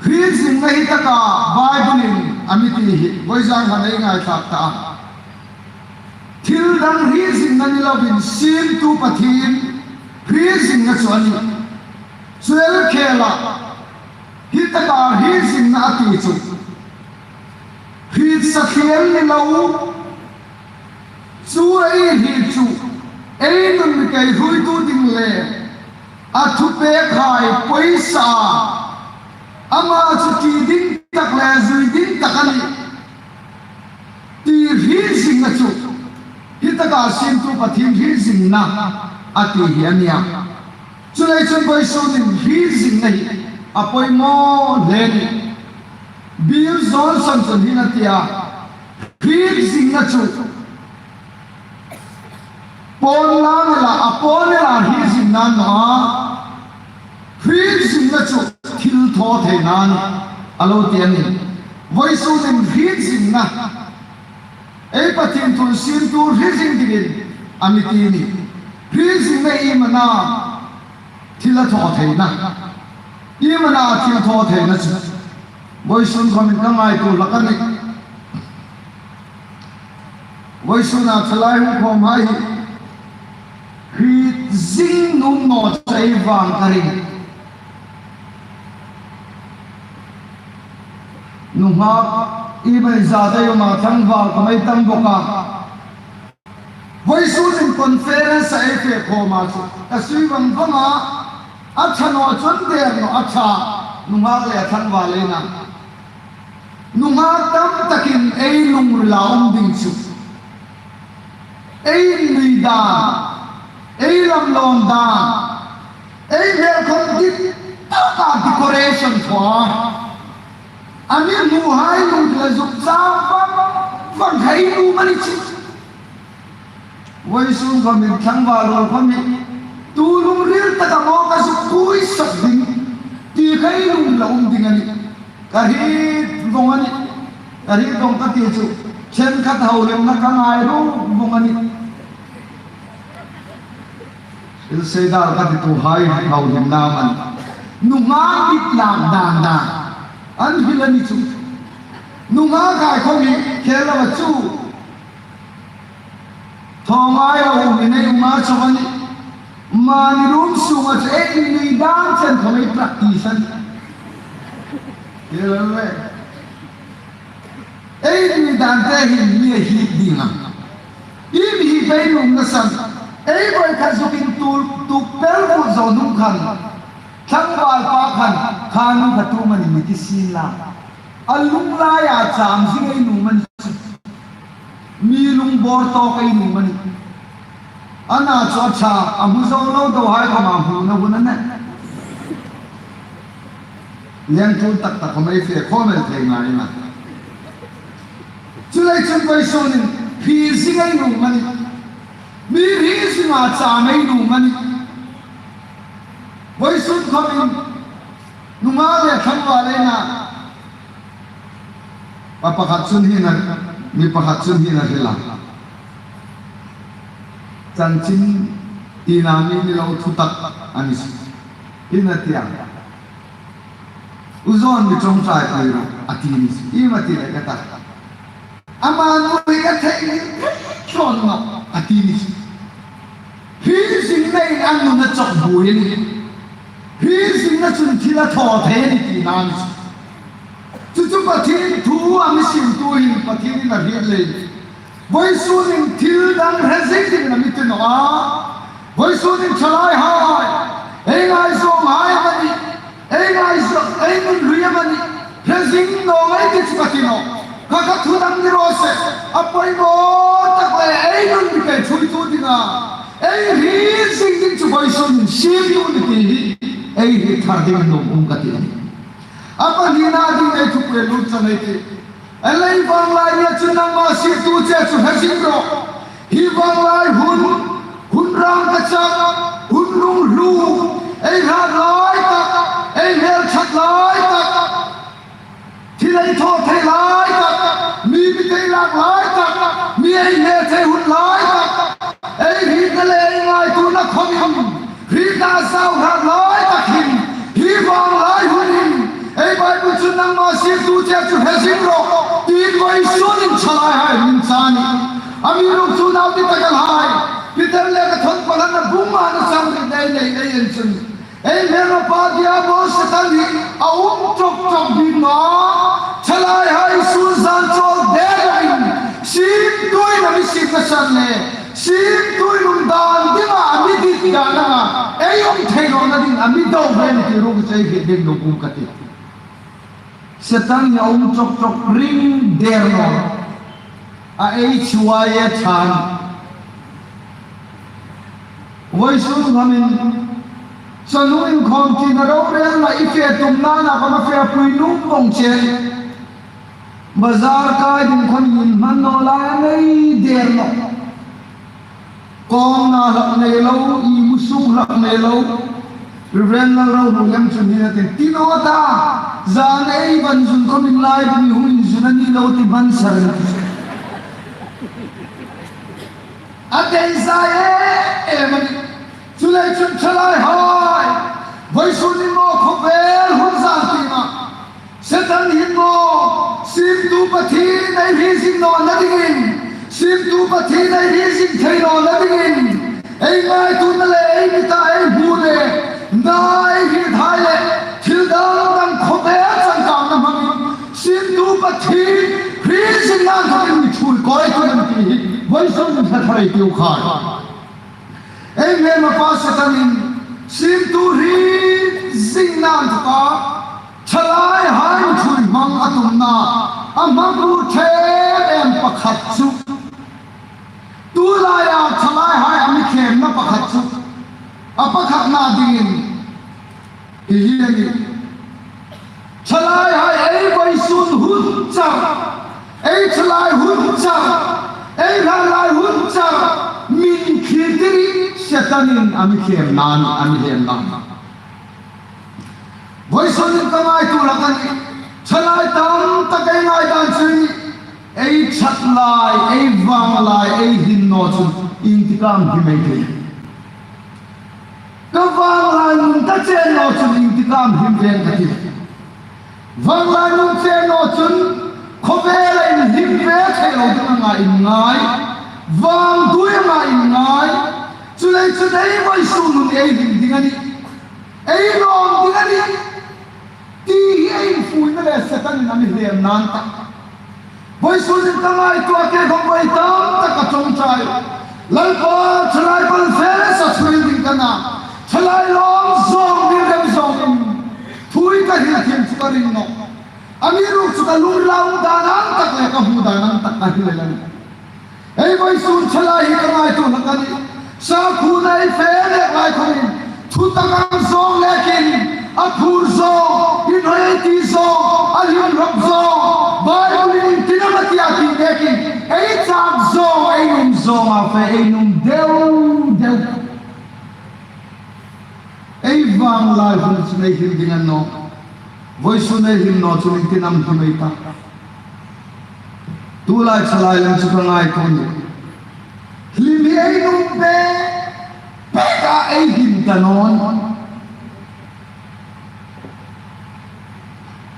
Hriet zingna hi taka Bible-in a mi ti hi vawizan khan ei ngaithlak ta a. Thil dang hriet zingna ni lovin siemtu Pathien hriet zingna chu a nih. Chu el khela hi taka hriet zingna a ti chu hriet sa thliel ni lo. Chu ei hriet chu ei nun mi kei hruitu ding le a thupekhai poisa ama chu ti ding tak le zui ding tak a nih ti hriet zingna chu hi taka siemtu Pathien hriet zingna a ti hi a nih a. Chuleiin chun vawisun hin hriet zingna hi a poimaw hle a nih. Bill Johnson chun hieng a ti a, hriet zingna chu pawn lang la, a pawn la hriet zingna a nih a. Hriet zingna chu thil thaw theina a nih a lo ti a nih. Vawisun hin hriet zingna ei Pathien thu siemtu hre zing dingin a mi ti a nih. Hriet zingna iem a na? Thil a thaw theina. Iem a na thil thaw theina chu? Vawisun khomin ka ngaituo hlak a nih. Vawisuna thalai hung khawmhai hi hriet zing nuom naw chu ei vang ka ring. Nunghak i mai za dai um a, tlangval khom ei tam bawk a. Vawisun hin conference-a ei fe khawma chu ka sui vang vang a, a ṭha naw chun der naw a ṭha, nunghak le a tlangval ei na. Nunghak tam takin ei lungrila um ding chu ei innui dan, ei lam lawn dan, ei hmel khom dik taka decoration thaw a, a mi hmuhai lungrila zuk chang vang vang kha ei nuom a ni chu. Vawisun khomin tlangval ruol khomin tu lungril taka maw ka zuk pui sak ding ti kha ei lungrila um ding a nih. Ka hriet vong a nih. Ka hriet vong ka ti chu ṭhenkhat haulimna ka ngai ro vong a nih. Thil sei dal ka tituhai haulimna man nunghak dit lak dan dan an hril a ni chu. Nunghakhai khomin khel lo a chu. Thaw ngai lo um ei um a chawk a nih. Mani room sunga chu ei innui dan chen khom ei practice a nih. Ei innui dan te hin mi a hriet ding a. Iem hi pei nuom na san. Ei voi khat zukin tul tuk pel vut zo hnung khan tlangval pa khan kha nu kha tu mani mi ti sien la. A lung laia cham zing ei nuom a ni chu. Mi lung bawr tawk ei nuom a nih. A na chu a ṭha, a hmu zo lo deu hai khawm a hmuna hun a nih. Leng tul tak tak khawm ei fe khawm el thei ngai a nih. Chuleiin chun vawisun hin hri zing ei nuom a nih. Mi hri zinga cham ei nuom a nih. Vawisun khawmin nunghak le tlangval ei na, pa pakhat chun hi na, mi pakhat chun hi na hril a. Chanchin tina mi ni lo thutak a ni si. Hi na ti a. U John, mi ṭawngṭaipui ro, a ti ni si. Iem a ti le ka ta. Ama nuoi ka thei ni thei tlawn naw, a ti ni si. Hri zingna in a nun a chawk buoi a nih. Hri zingna chun thil a thaw thei a nih tina a ni si. Chu chu Pathien thu a mi simtu hin Pathienin a hriet leiin, vawisun hin thil dang hre zing dingin a mi ti naw a. Vawisun hin ṭhalaihai, ei ngaizawng hai amanih, ei ngaizawng, ei nun hlui amanih, hre zing naw ei ti chu ka ti nawh. Kha kha thu dang ni raw se, a poimaw tak le ei nun mi pei ṭhuoitu dinga ei hri zing ding chu vawisun hin siemtu ni ti hi ei hriet thar ding a nuom um ka ti a nih. A pahnina ding ei thupui lut chang ei tih. Ei vanglai nia chun nangma sietu che chu hre zing rawh. Hi vanglai hun, hun rangkachak, hun lunghlu, ei hrat lai tak, ei hmel ṭhat lai tak, thil ei thaw thei lai tak, mi mit ei lak lai tak, mi ei hne thei hun lai tak, ei hrietna le ei ngaituona khawmin hrietna a zau hrat lai tak hin, hi vanglai hun hin, ei Bible chun nangma sietu che chu hre zing rawh, tiin vawisun hin ṭhalaihai min chah a nih. Amiruokchu naute tak hai, Peter lekhathawn pahnina bung ngana chang riet ei nei ei en chun, ei hmêlmapa Diabol Setan hi a um ṭawk ṭawk bik naw a, ṭhalaihai suol zan chawl der loin, siemtuin a mi siemna san le, siemtuin um dan dinga a mi dit dan anga ei um thei nawna dingin a mi do ve a nih ti ruok chu ei hriet ding nuom um ka ti. Setan hi a um ṭawk ṭawk ring der naw a, a ei chuoi a ṭha a nih. Vawisun khamin, chanu inkhawm tina rorelna i fe tumna a khawm a fepui nuom vawng che. Bazar kai ding khawm inhman naw lai a nei der nawh. Kawngna hlak nei lo, imu suk hlak nei lo. Reverend Lalrohlu lem chun hi a ti, ti naw ta, zan ei van zun khawmin lai ding hung inzun a ni lo ti hman sar. A tei zai em em a nih. Chuleiin chun ṭhalaihai, vawisun hin maw khawvel hun zan tina, Setan hin maw, siemtu Pathien ei hre zing nawna dingin, siemtu Pathien ei hre zing thei nawna dingin, ei ngaituona le ei mita ei hmu le, na ei hriethai le, thil dang dang khawvel changkangna hmangin, siemtu Pathien hre zingna khawmin mi ṭhuoi kawi tum a nih ti hi vawisun hin hre thar ei tiu khai. Ei hmêlmapa Setanin siemtu hre zingna inthoka ṭhalaihai ṭhuoi hmang a tumna a hmang ṭhep em pakhat chu, tulaia ṭhalaihai a mi khêmna pakhat chu, a pakhatna dingin hi hi a nih. Ṭhalaihai ei vawisun hun char, ei ṭhalai hun char, ei hranlai hun char, min khi tiri Setanin a mi khêmna a nih, a mi hemna. Vawisun hin ka ngaituo hlak a nih. Ṭhalai tam tak ei ngaidan chu a nih. Ei ṭhat lai, ei vang lai, ei him naw chun iengtik am him ei tih. Ka vang lai nun ka chen naw chun iengtik am him veng ka tih. Vang lai nun chen naw chun khawvela inhim ve thei lo ding anga inngai. Vangtuoi anga inngai. Chuleiin chun ei vawisun hun ei him ding a nih. Ei lawm ding a nih. Ti hi ei infuina le Setanin a mi hemna a nih. Vawisun hin ka ngaituo a, kei khawm vawi tam tak ka ṭawngṭai. Lalpa, ṭhalai pal fe le sa ṭhuoi ding ka na. Ṭhalai lawm zawng ding rem zawngin thuoi ka hril thiem chu ka ring nawh. Amiruokchu ka lungrila dan ang tak le ka hmu dan ang tak ka hril a nih. Ei vawisun ṭhalai hi ka ngaituo hlak a nih. Sakhuona ei fe lek lai khomin, thutak ang zawng lekin, a phur zawng, inhawi ti zawng, a hlim hlawk zawng, Bible-in iengtin am a ti a ti lekin, ei chak zawng, ei um zawng a fe, ei um deu deu. Ei vang lai hun chu ei hlim ding a ni nawh. Vawisun ei hlim naw chun iengtin am hlim ei ta. Tulai ṭhalai lem chu ka ngaituo a nih. Hlim hi ei um bek bek a, ei hlim ta naw a.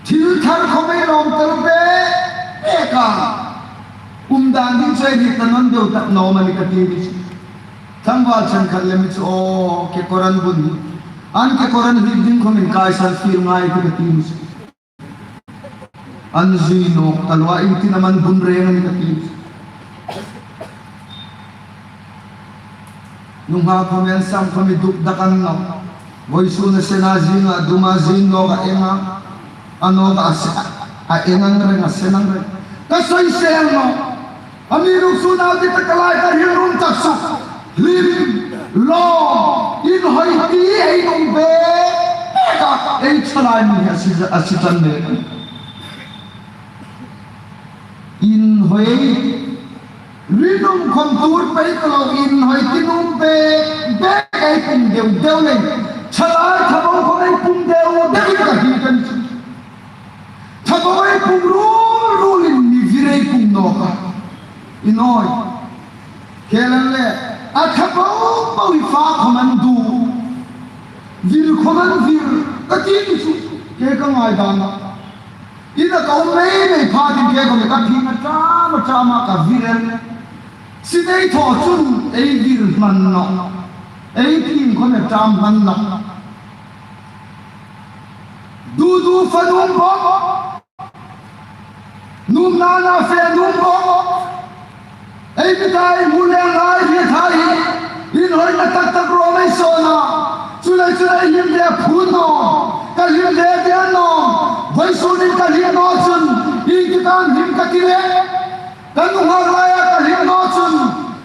Thil thar khom ei lawm tel bek bek a, um dan ding chu ei hlim ta naw deu tak naw am a ni ka ti a nih. Tlangval ṭhenkhat lem chu, aw, kekawr an bun hi, an kekawr an hlim ding khomin kai san fil ngai ti ka ti a nih. An zui nawk ta lo a, iengtin am an bun reng a ni ka ti. Nunghak khom an sam khom hi duk dak an naw. Vawisun a sen a, zing a dum a, zing nawk a eng a, a nawk a se, a eng ang reng, a sen ang reng. Ka soisel naw. Amiruokchu nau ti tak lai ka hril rum tak suk. Hlim, lawm, inhawi ti ei um bek bek a, ei ṭhalai mi a si, a si tan le. Inhawi, rinum khom tuor pei ka lo, inhawi ti um bek bek ei pung deu deu le. Ṭhalai ṭha bo khom ei pung deu deu ka hriet a nih. Ṭha bo ei pung ruol ruolin mi vir ei pung nawk a. Inhawi. Kei lem le, a ṭha bo bo hi fa khom an du. Vir khom an vir, ka ti chu, kei ka ngaidan a. Ina ka um mei mei pha ding kei khom ka phing a ṭam a ṭam a ka vir el. Sin ei thaw chun ei vir hman nawh. Ei phing khom a ṭam hman nawh. Du du fa nuom bawk. Nuom nana fe nuom bawk. Ei mi tai mu le ngai hi thai. Inhawina tak tak ro mei sona. Chu lai chu lai hlim le phun naw. Ka hlim le de naw. Vawisun in ka hlim naw chun, iengtik am hlim ka ti le. Ka nunghak laia ka hlim naw chun,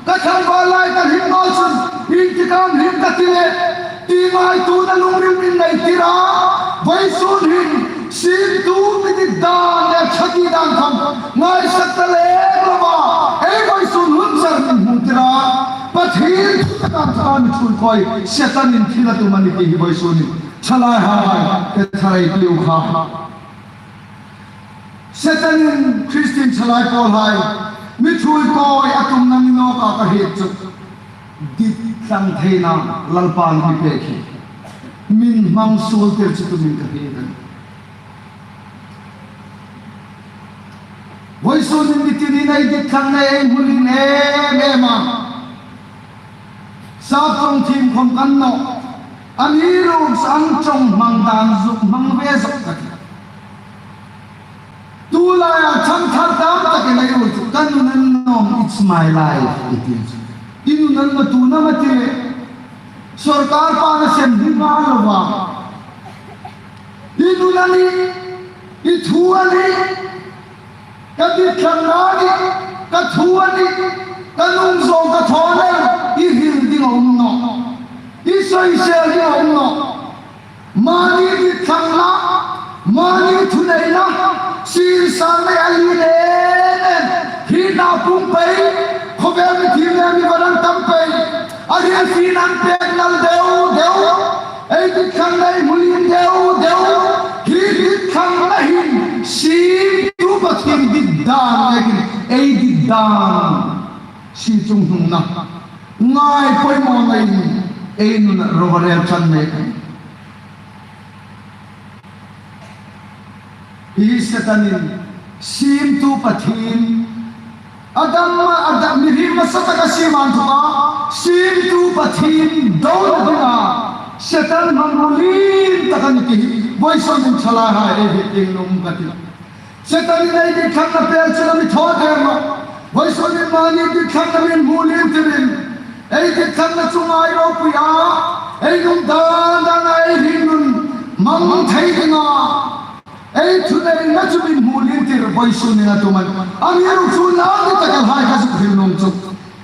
ka tlangval lai ka hlim naw chun, iengtik am hlim ka ti le, ti ngaituona lungrimin nei tir a, vawisun hin, siemtu mi dit dan le ṭha ti dan khom, ngaisak ta lem lova, ei vawisun hun char min hmu tir a, Pathien thu taka ṭha mi ṭhuoi khawi, Setanin thil a tum a nih ti hi vawisun hin, ṭhalaihai, ka tharai piu kha. Setanin Kristien ṭhalai pawlhai, mi ṭhuoi khawi a tumna ni nawk a ka hriet chu. Dit thlang theina Lalpan mi pek hi. Min hmang suol tir chu tumin ka hriet a nih. Vawisun in mi tinin ei dit thlangna ei hmu lien em em a. Sap ṭawng thiem khom kan nawh. Amiruokchu an ṭawng hmang dan zuk hmang ve zuk ka ti. Tulaia chang thar dam takin ei ruol chu, ka nun a ni naw am, it's my life, i ti chu. I nun a ni naw, tu am a ti le. Sawrkar pan a sem hi ngai lova. I nun a nih, i thu a nih. Ka dit thlang a nih, ka thu a nih, ka nung zawng ka thaw lem, i hril ding a um nawh. I soisel ding a um nawh. Mani dit thlangna, mani thuneina, sienkhom nei a lien em em. Hi na pung pei, khawvel mi thiem le mi va dang tam pei. A hriet fie nan pek nal deu deu. Ei dit thlangna ei hmu lien deu deu. Hi dit thlangna hin siemtu Pathien dit dan lekin ei dit dan. Siem chunghnungna. Ngai poimawna in ei nun a ro va rel ṭan mek. Hi Setanin siemtu Pathien, Adam, Adam, mihriem hmasa taka siem a inthuka, siemtu Pathien dona dinga Setan hmangruo lien tak a nih ti hi vawisun in ṭhalaihai ei hriet ding nuom ka ti. Setanin ei dit thlangna pek chu a mi thaw der nawh. Vawisun in mani dit thlangna min hmu lien tirin, ei dit thlangna chu ngai ropui a, ei nun dan dana ei hringnun hmang thei dinga ei thuneina chu min hmu lien tir vawisun in a tum a nih. Amiruokchu nau ni tak el hai ka zuk hril nuom chu,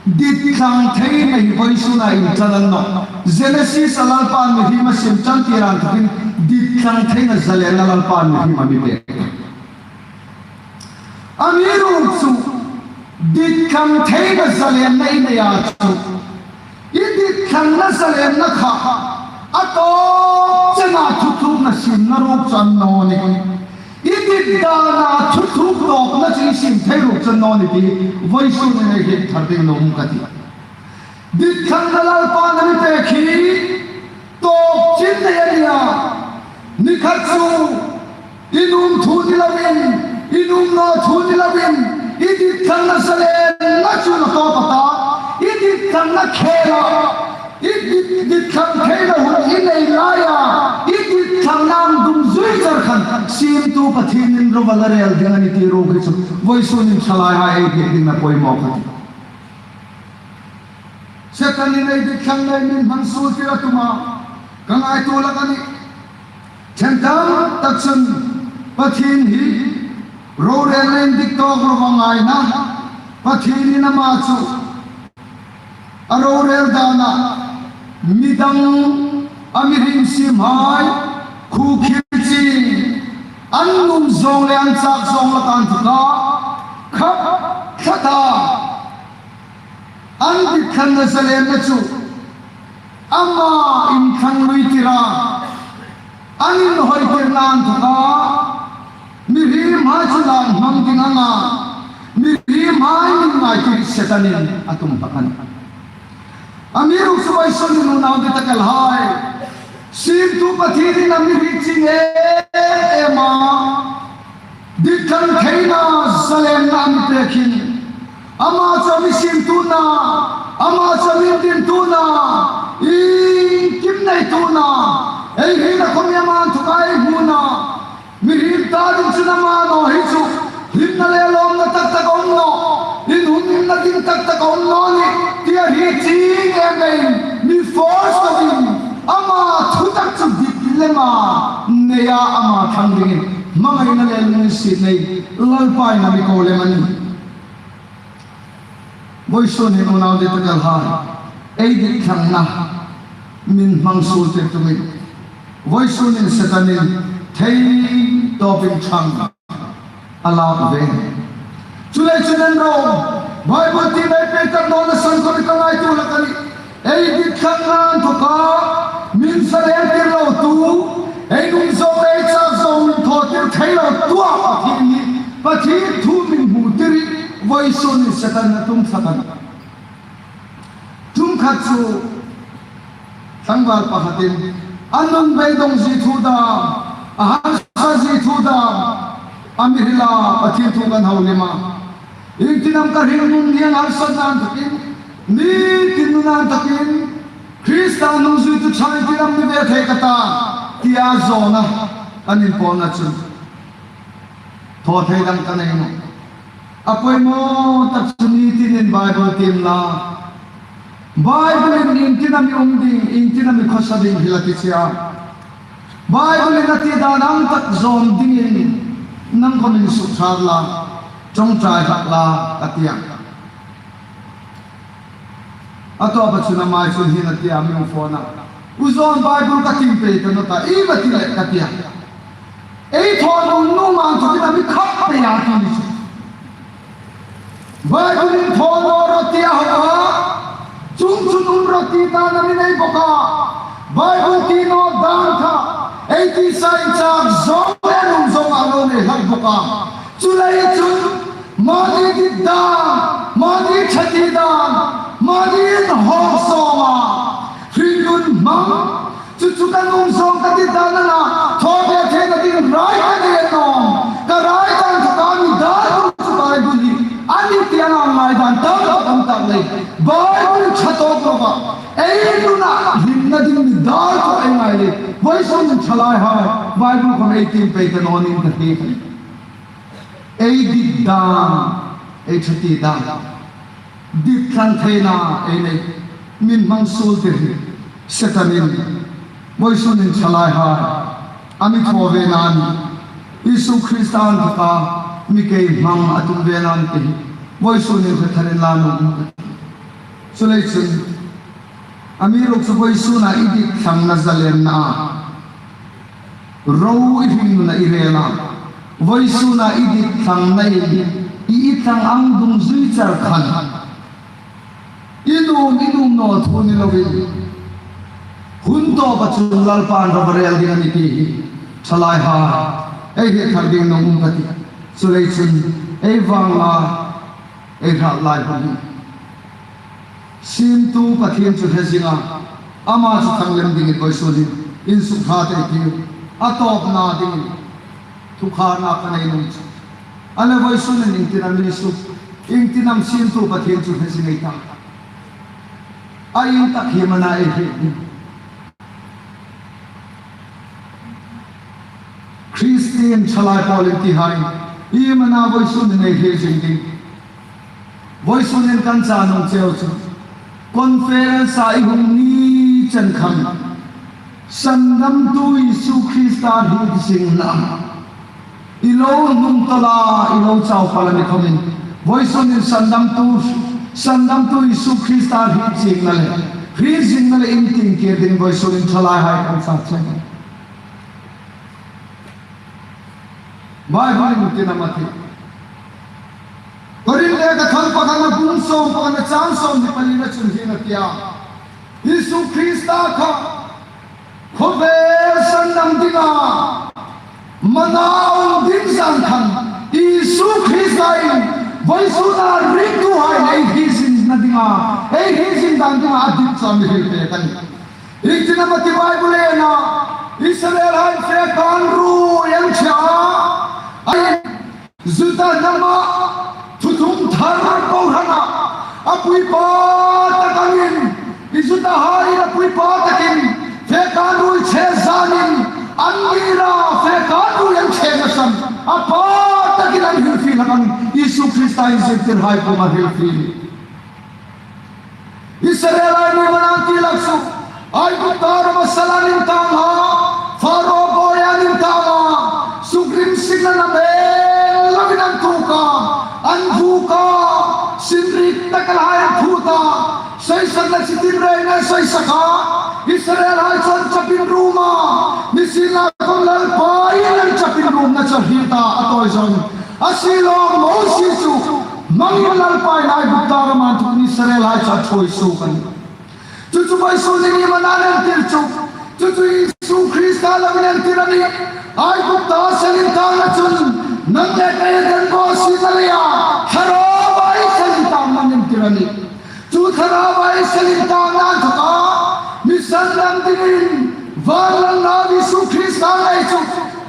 Ditthlang theina hi vawisuna inṭan a ni nawh. Genesis-a Lalpan mihriem a siem ṭan tir a inthokin ditthlang theina zalenna Lalpan mihriem a mi pek. Amiruokchu ditthlang theina zalenna i nei a chu, i ditthlanna zalenna kha a tawp chena thutlukna siemna ruok chu a ni naw nih. I dit dana thutluk tawpna chu i siem thei ruok chu a ni naw nih ti vawisunin ei hriet thar ding nuom ka ti. Ditthlanna Lalpan a mi pek hi tawp chin nei a nih a. Ni khat chu i nuom thu ni loin, i nuom naw thu ni loin, i ditthlanna zalenna chu a tawp a ta. I ditthlanna khela, i dit, ditthlang theina hun i nei laia i ditthlanna dungzui char khan siemtu Pathienin ruol a rel ding a nih ti ruok hi chu vawisunin thalai hai ei hriet dingin a poimaw ka ti. Setanin ei ditthlang nei min hmang suol tir a tum a, ka ngaituo hlak a nih. Ṭhen tam tak chun Pathien hi rorelna indik tawk lo a ngaina, Pathienin ama chu a rorel dana midang a mihriem siemhai khukhil chin an nuom zawng le an chak zawng laka inthoka khap tlat a. An ditthlanna zalenna chu ama inthlang lui tir a, an inhawi tirna inthoka mihriemhai chu lak hmang ding anga mihriemhai min ngai tir Setanin a tum hlak a nih. Amiruokchu vawisunin unau dittakhai, siemtu Pathienin a mi hriet chieng em em a, ditthlang theina zalenna a mi pek hin, ama chu a mi siemtuna, ama chu a mi dintuna, iengkim neituna, ei hrietna khom ama inthoka ei hmuna, mihriem ta ding chun ama naw hi chu hlimna le lawmna tak tak a um nawh, inhumhimna ding tak tak a um naw nih ti a hriet chieng em em, mi force loin ama thutak chu dit lema neia ama thlang dingin hmangaina le lunginsietna Lalpa'n a mi ko lem a nih. Vawisunin unau dittakhai, ei ditthlanna min hmang suol tir tumin vawisunin Setanin thei tawpin ṭhang a lak ve. Chuleiin chun en ro, Bible-in ei pek tak nawna san khom ka ngaituo hlak a nih. Ei ditthlanna inthoka min zalen tir lo tu, ei nuom zawng le ei chak zawng min thaw tir thei lo tua Pathien hi, Pathien thu min hmu tir hi vawisunin Setan a tum hlak a nih. Thum khat chu tlangval pakhatin a nun beidong zie thu dam, a harsa zie thu dam a mi hril a, Pathien thu kan hau lem a. Iengtin am ka hringnun hieng harsatna inthokin, nitin nuna inthokin, Krista nungzuitu ṭha iengtin am ni ve thei ka ta, tia zawna kan inpawlna chun thaw thei dang ka nei nawh. A poimaw tak chu nitinin Bible tiem la. Bible-in iengtin am i um ding, iengtin am i khawsa ding hril a ti che a. Bible-in a ti dan ang tak zawm dingin nang khom insukṭhat la, ṭawngṭai hlak la, a ti a. A tawpa chun ama chun hieng hin a ti a, mi phone-a, U John, Bible ka tiem pei ta nawh ta, iem a ti leh ka ti a. Ei thaw nuom nuom ang inthokin a mi khap pei a ti ni chu. Bible-in thaw naw rawh tia hau a, chuongchun um rawh ti dan a mi nei bawk a. Bible ti naw dan kha ei tisa inchak zawng le nuom zawng a lo nei hlak bawk a. Chuleiin chun mani dit dan, mani ṭha ti dan, mani inhawng sawma hringnun hmang, chu chu ka nuom zawng ka dit dan a na, thaw ve theina ding rai ka nei a nawm. Ka rai dan chu ka mi dal chu Bible hi a ni ti a ngai dan tam tak a um tak leiin Bible ṭha tawk lova ei nuna hlimna ding mi dal chu ei ngai leiin vawisunin thalaihai Bible khom ei tiem pei ta naw ning ka ti. Ei dit dan, ei ṭha ti dan, ditthlang theina ei nei, min hmang suol tir hi Setanin vawisunin thalaihai a mi thaw ve a ni. Isu Krista inthoka mi kei hmang a tum ve a ni ti hi vawisunin hre tharin la nuom. Chuleiin chun, amiruokchu vawisuna i dit thlangna zalenna a, ro i hringnuna i rel a, vawisuna i dit thlangna in i, i thlang ang dungzui char khan, i nuom, i nuom naw thu ni lovin, hun tawpa chun Lalpan ro va rel ding a nih ti hi, ṭhalaihai, ei hriet thar ding nuom um ka tih. Chuleiin chun, ei vâng la, ei hrat lai hun hi siemtu Pathien chu hre zinga, ama chu thlang lem dingin vawisunin insuk hrat ei tiu. A tawpna dingin thukarna ka nei nuom chu, a le vawisunin iengtin am insuk, iengtin am siemtu Pathien chu hre zing ei ta, a intak hi am a na ei hriet ding. Kristien ṭhalai pawl in ti hai, i am a na vawisunin ei hriet zing ding. Vawisunin kan chan nuom cheu chu, conference-a i hung ni chen khan, Sandamtu Isu Krista hriet zingna i lo hnung tawl a, i lo chau pal a ni khomin, vawisunin Sandamtu, Sandamtu Isu Krista hriet zingna le, hriet zingna le intieng kir ding vawisunin ṭhalaihai kan chan cheu. Bible-in iengtin am a ti? Korinth lekhathang pakhatna bung sawm pakhatna chang sawmhni palina chun hieng ang a ti a, Isu Krista kha khawvel sandam dinga mana a um ding zan khan, Isu Krista in vawisuna ringtuhai ei hriet zingna dinga, ei hriet zing dan dinga a dit chu a mi hril pek a nih. Iengtin am a ti Bible-in a, Israelhai fe kan ru yang cha, a Juda hnama thuthung thar kohran a, a pui pa tak angin, i Judahai a pui pa takin fe kan ru che zanin, an mira fe kan ru yang che na san, a pa takin an hrilfie hlak angin, Isu Krista in Jentailhai kuoma hrilfie. Israelhai ni mana an ti lak chu, Aigupta rama sal an intang a, Pharaoh buoi an intang a, sukrimsikna na mel lovin an tuok a, an vuok a, sin rik tak el hai an phut a, soisakna chi tinreina soisak a, Israelhai chu an chapin rum a, nisienlakhom Lalpa in an chapin rumna chu a hriet a, a tawi zawng. A silo Mosie chu hmangin Lalpa in Aigupta rama inthawkin Israelhai chu a ṭhuoi suok a nih. Chu chu vawisunin i am a na an tir chu, chu chu Isu Krista lovin an tir a nih. Aigupta sal intangna chun nang le kei dan bo si na leia, Thlaraua sal intangna an tir a nih. Chu Thlaraua sal intangna inthawka mi sandam dingin van lalnau Isu Krista ngei chu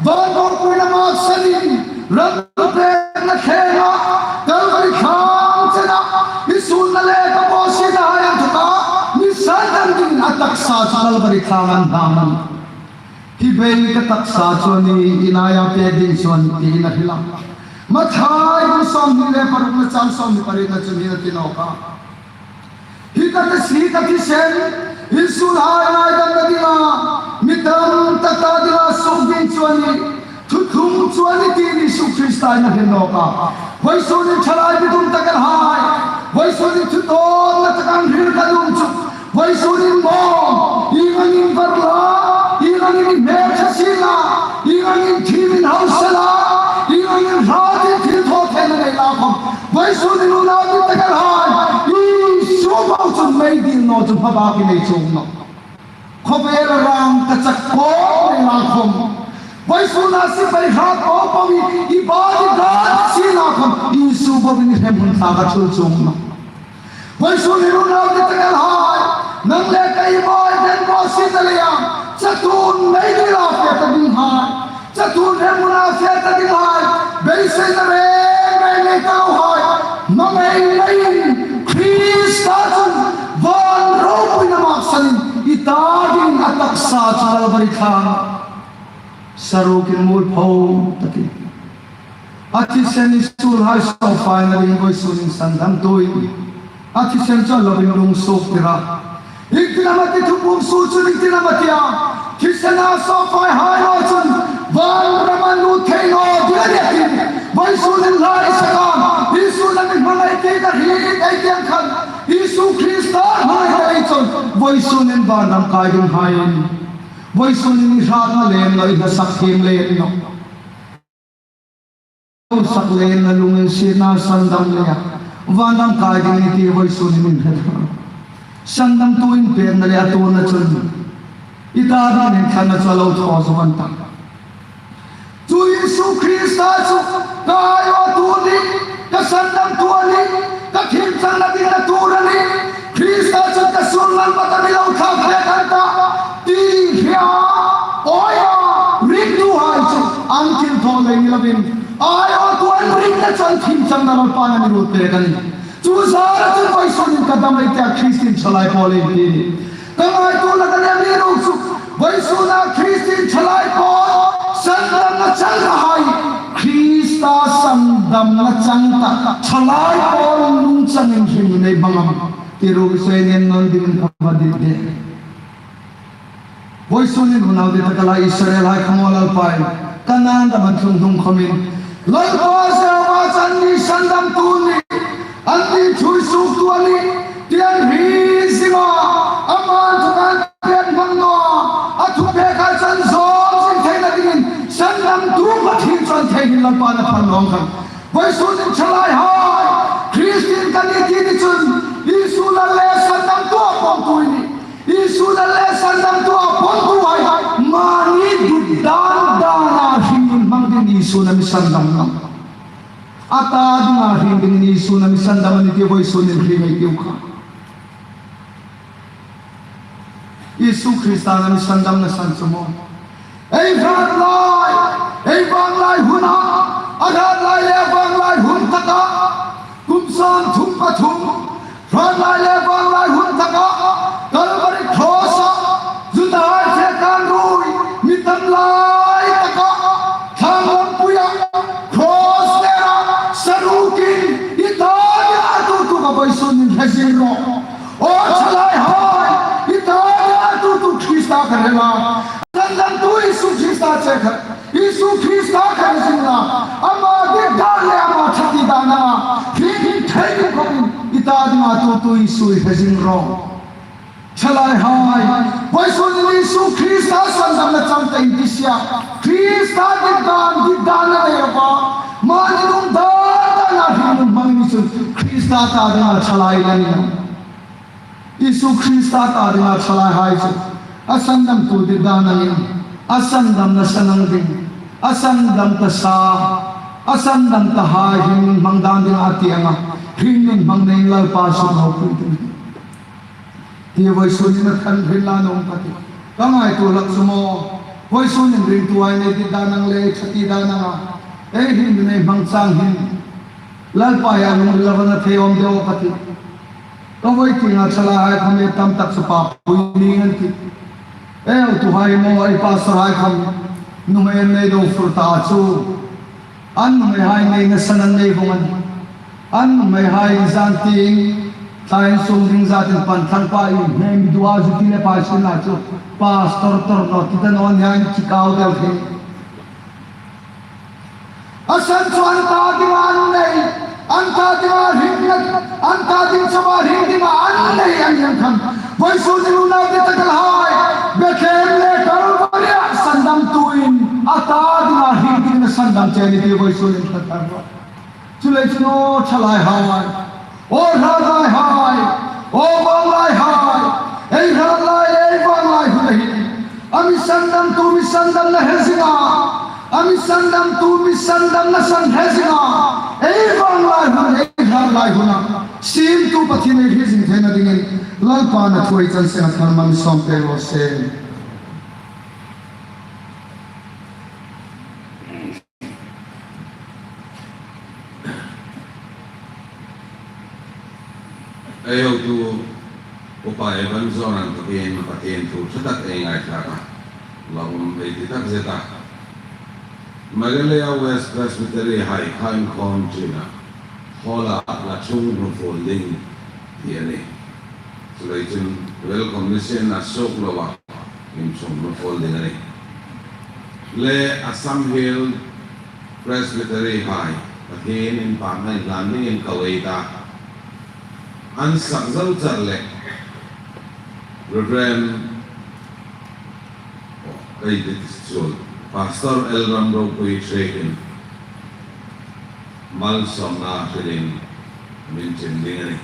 van ropuina maksanin, ram pekna thlengah Kalvari thlang chena i suolna le ka bawsietnahai inthawka mi sandam dingin a taksa chu Kalvari thlang an hang a nih. Hi bei ka taksa chu a nih, i hnaia pek ding chu a nih tiin a hril a. Mathai bung sawmhni le parukna chang sawmhni parietna chun hieng ang a ti nawk a, hi ka thi, hi ka thisen, insuolhai ngaidamna dinga, mi tam tak ta dinga suok ding chu a nih, thuthlung chu a nih tiin Isu Krista in a hril nawk a. Vawisunin ṭhalai mi tum tak el hai, vawisunin thutawpna tak an hril ka nuom chu, vawisunin maw, ieng angin var la, ieng angin i hmel ṭha sienla, ieng angin thiemin hausa la, ieng angin hratin thil thaw theina nei la khom, vawisunin unau mi tak el hai, Isu bo chun meidil naw chu hmabak i nei chuong nawh. Khawvel rang ka chak po nei la khom, vawisuna sipai hrat po po i, i bodyguard sienla khom, Isu boin i hremhmun tlak a ṭhul chuong nawh. Vawisunin unau mi tak el hai, nang le kei buoi dan bo si na leia, chatuon meidila fe ta dinghai, chatuon hremhmuna fe ta dinghai, beiseina reng reng nei tauhai, hmangaina in Krista chun van ropuina maksanin i ta dingin a taksa chu Kalvari thlang saruokin muolpho takin, a thisen insuolhai sawpfaina dingin vawisunin sandamtuin a thisen chu a lovin lung suoktir a. Iengtin am a ti, Thupuong suol chun iengtin am a ti a, thisena sawpfaihai naw chun van rama an lut thei naw ding a nih a ti. Vawisunin hla i sak a, Isu la mi hmangai ti ka hriet ei ti ang khan, Isu Krista hmang ta ei chun, vawisun in vânram kai ding hai. Vawisun in i hratna le naw, i hla sak thiem le naw, sak le naw, lunginsietna sandam le a vânram kai ding i ni ti vawisun in i hriet. Sandamtu inpêkna le a tuorna chun i ta dingin thlanna chu a lo thaw zo an ta. Chu Isu Krista chu ka aiawtu a nih, ka sandamtu a nih, ka thil changna ding a tuor a nih. Krista chu ka suol lam bata mi lo thlak pek an ta, ti hria. Awi a, ringtuhai chu an thil thaw lei ni lovin, aiawtu an ringna chu an thil changna Lalpan a mi ruot pek a nih. Chu zara chun vawisun in ka dam ei tia Kristien thalai pawl ei ti. Ka ngaituo la ka nei mi ruok chu, vawisuna Kristien thalai pawl sandamna chang ta hai, Krista sandamna chang ta thalai pawl nungchangin hring nei bang am ti ruok chu ei nen nawn dingin ka va dit de. Vawisun in unau dit tak a la Israelhai khawm Lalpa in Kanan dam an tlung hnung khawmin, Lalpa Jehova chu anni sandamtu a nih, anni thuoi suoktu a nih, ti an hriet zing a, ama inthoka an hriet hmang naw a, a thupêkhai chu an zawm zing theina dingin sandamtu Pathien chu an thei hin Lalpan a phal naw ang khan. Vawisun in thalaihai, Kristien ka nih ti ni chun, Isu lal le sandamtu a pawmtu i nih. Isu lal le sandamtu a pawmtuhai, mani dit dan dana hringnun hmang dingin Isu'n a mi sandam nawh. A ta dinga hring dingin Isu'n a mi sandam a nih ti vawisun in hre ei tiu kha. Isu Krista'n a mi sandamna san chu maw, ei hrat lai, ei vâng lai huna, a hrat lai le vâng lai hun taka, kum sawmthum pathum, hrat lai le vâng lai hun taka, Kalvari Cross-a, Judahai fe kan ruoi, mi tam lai taka, thlang lampuia, Cross nera, sarukin, i ta dinga tuortu kha vawisun in hre zing rawh. Aw thalaihai, i ta dinga tuortu Krista kha hre la. Sandamtu Isu Krista che kha, Isu Krista kha hre zing la. Ama dit dan le ama ṭha ti dan a, hre thei ding khawmin i ta dinga tuortu Isu i hre zing rawh. Thalaihai, vawisun in Isu Krista sandamna chang ta ei ti sia. Krista dit dan, dit dan a nei a, mani lungdam dana hringnun hmang ni chun Krista ta dinga thalai la ni naw. Isu Krista ta dinga thalaihai chu a sandamtu dit dan angin, a sandamna san ang ding, a sandam ta sa, a sandam tahai hringnun hmang dan ding a ti ang a, hringnun hmang neiin Lalpa suk lo pui ding. Hi vawisun in a than hrin la nuom ka ti. Ka ngaituo hlak chu maw, vawisun in ringtuhai nei dit dan ang le ṭha ti dan ang a, ei hringnun ei hmang chang hin Lalpa hei lungril a va na thei awm deu ka ti. Ka voi tienga thalaihai khawm tam tak chu pa pui ning an ti. Ei hotuhai maw, ei pastorhai khawm nuhmei an nei deu fur ta chu. An nuhmeihai neina san an nei vong a nih. An nuhmeihai zan tieng tlaiin sung ding zatin pan thlang pa in hmemi dua zu ti le pa sin la chu pastor tor naw ti ta naw nia, an kikau del thei. A san chu an ta dinga an nei, an ta dinga hringna, an ta ding chauha hring dinga an nei a ni ang khan. Vawisun in unau dit tak a la hai, Bethlehem le Kalvari-a sandamtuin a ta dinga hring dingin a sandam che a nih ti vawisun in hre thar rawh. Chuleiin chun aw thalaihai, aw hratlaihai, aw vanglaihai, ei hratlai, ei vanglai hun a hin a mi sandamtu mi sandamna hre zing a, a mi sandamtu mi sandamna san hre zing a, ei vanglai hun, ei hratlai huna siemtu Pathien ei hriet zing theina dingin Lalpan a thu ei chan seng a tharma mi sawm pek raw se. Ei hotu Upa Evan Zoran Pathien, Pathien thu ṭha tak ei ngaithlak a, lawm ei ti takzet a. Meghalaya West Presbytery hai khan khawm ṭina hall-a la ṭhung hnufuol ding ti a nih. Chuleiin chun welcome mission a suok loa inṭhung hnufuol ding a nih. Le Assam Hill Presbytery hai Pathien inpakna inhlan dingin ka wei ta. an sak zo char le Reverend, oh, kei dit sul, Pastor L Ram Ropui Srehin malsawmna hrilin min chim ding a nih.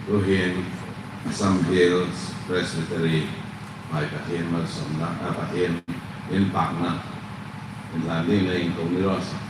Tuhin Assam Hills Presbytery hai Pathien malsawmna, a Pathien inpakna inhlan dingin inko ni raw se.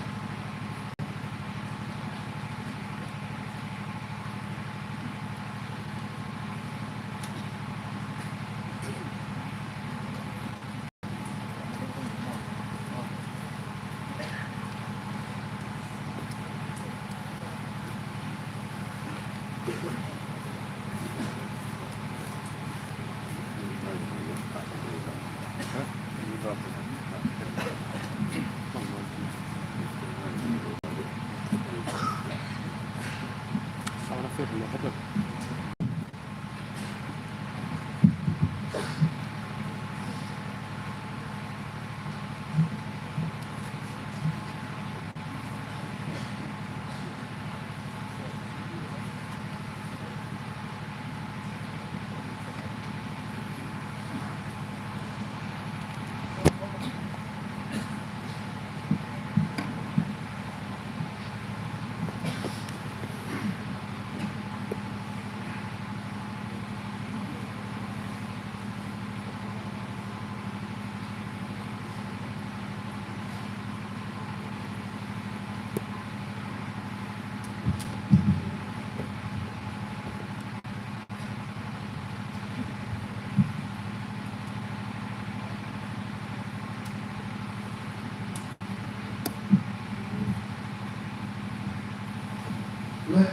Le,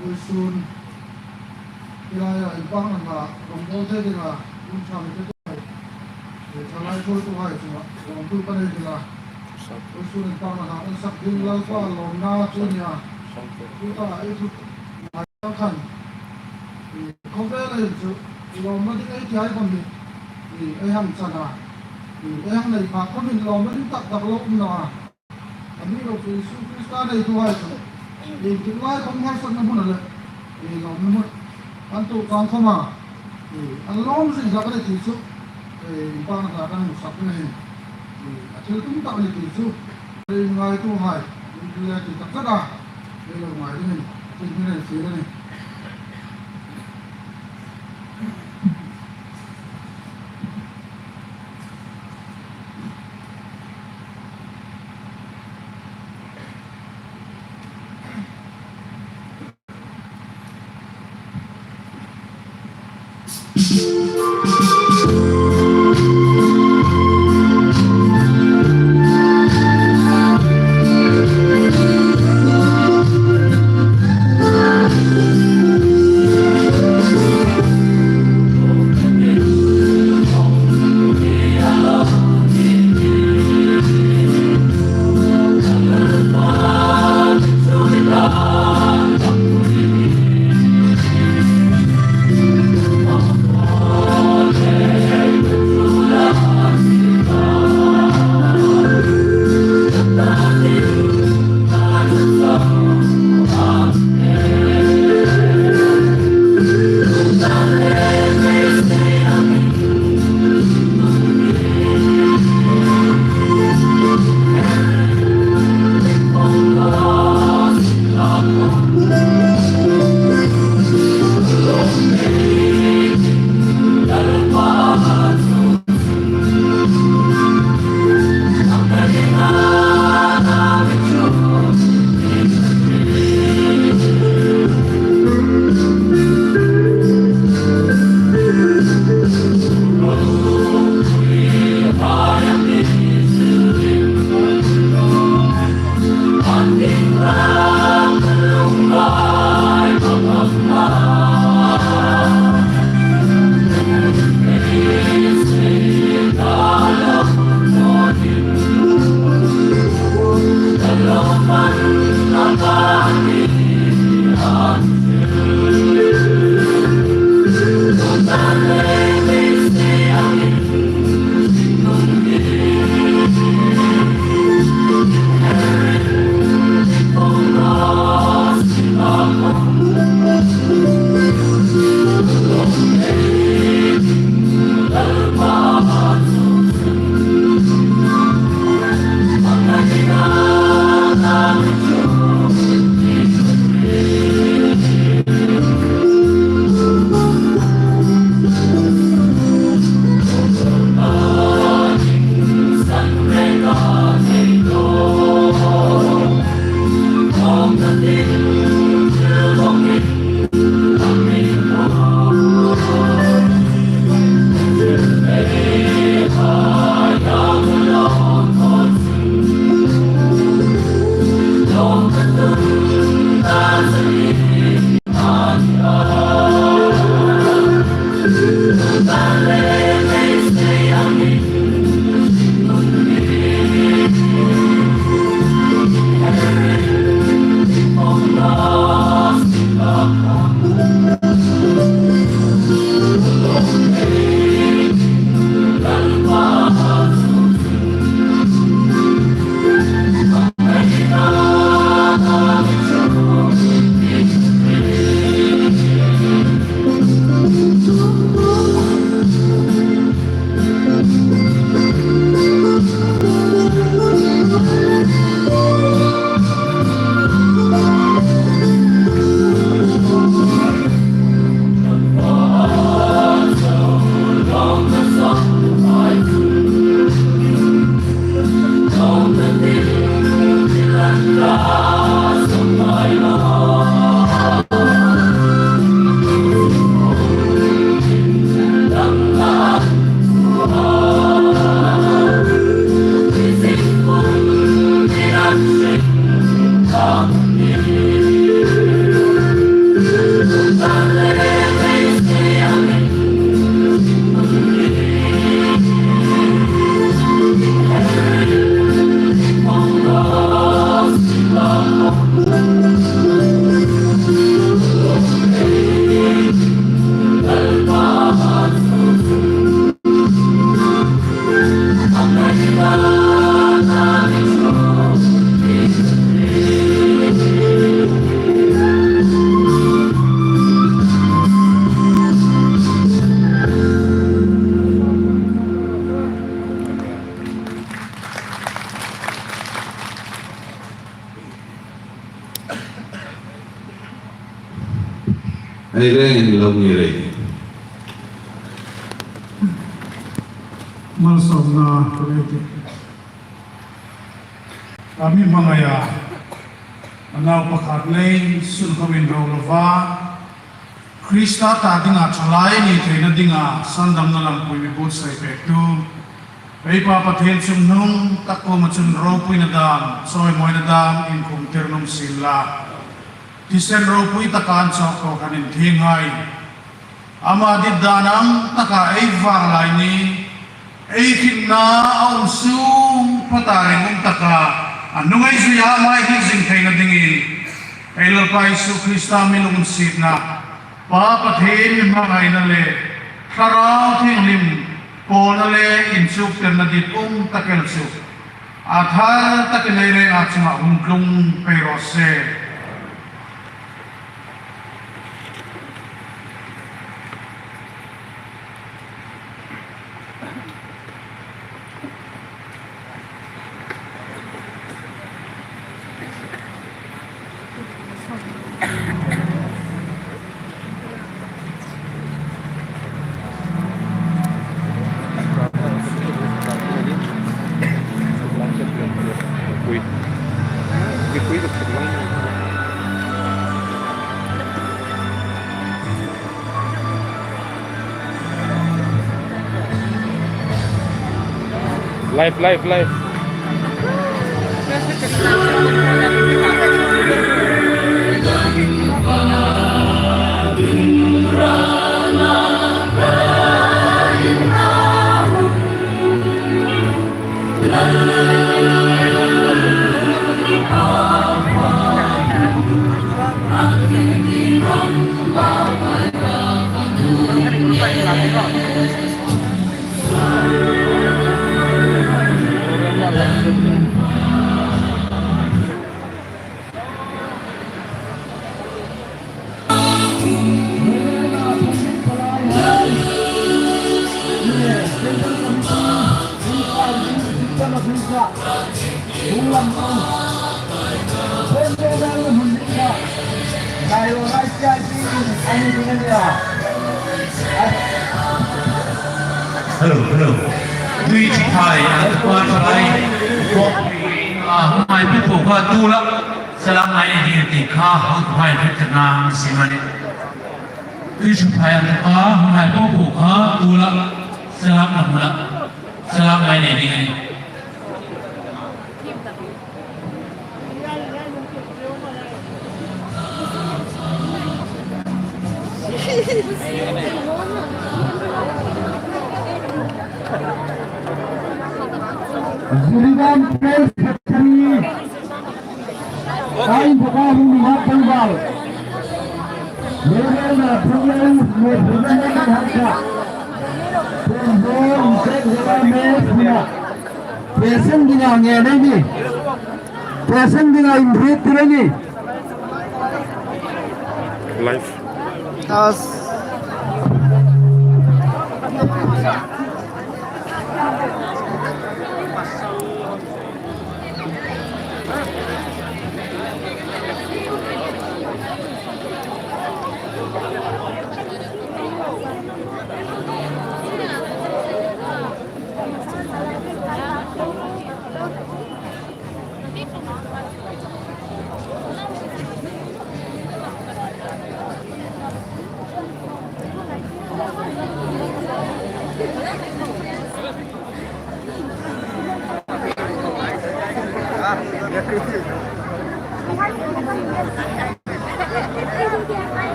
vawisun, hi laia inpakna hla, rawng bo thei dinga, hun chang te te, le, thalai thu tu hai chunga, rawng tu ka nei ding a. Vawisun inpakna hla, an sak ding Lalpa lawmna chu nia. Tuta ei thu, khan, i, khawvel hin chu, i lawmna ding ei ti hai khawm hi, i, ei hang chan a, i, ei hang nei pha khawmin lawmna ding tak tak lo um naw a. Amiruokchu Isu Krista neituhai chu, i, iengtik lai khawm harsatna hmun a le, i, lawmna hmun an tuok chang khawma, i, an lawm zing hlak a ni ti chu, i, inpakna hla kan hmusak ding a hin, i, a thil tum tak a ni ti chu, i, ngaituhai, i, le ti tak zet a, ei lo ngai dingin, tin hi nei fiel a nih. Ei rengin lo ngir ei. Malsawmna ka nei tih. A mi hmangaia a nau pakhat nei sun khawmin ro lova, Krista ta dinga thalai ni theina dinga sandamna lampui mi buotsai pektu ei Pa Pathien chungnung tak kuoma chun ropuina dam, chawimawina dam inkhumtir nuom sien la. Thisen ropui taka an chawk khan inthieng hai. Ama dit dan ang taka ei vâng lai ni, ei hringnaa um sung phata ringum taka a hnung ei zuia ama ei hriet zing theina dingin ei Lalpa Isu Krista mi lunginsietna, Pa Pathien mi hmangaina le Thlarau Thienghlim pawlna le inchuktirna dit um tak el chu a thar takin ei renga chunga hung tlung pei raw se. Live, live, live. Hello, hello. Tui chi thai, a pa thai. Ko, a, hmai pu pu kha tu la. Salam ngai ni ti kha, hmai pu kha na si mani. Tui chi thai, a, hmai pu pu kha tu la. Salam na mula. Salam ngai ni ni. Jiribam Presbytery. Ai, baka hung ni hak panggal. Lele na, panggal, me, panggal na hak ka. Panggal, ikat, wala, me, pina. Present dinga nge nei ni. Present dinga inrit tir a nih. Live. As.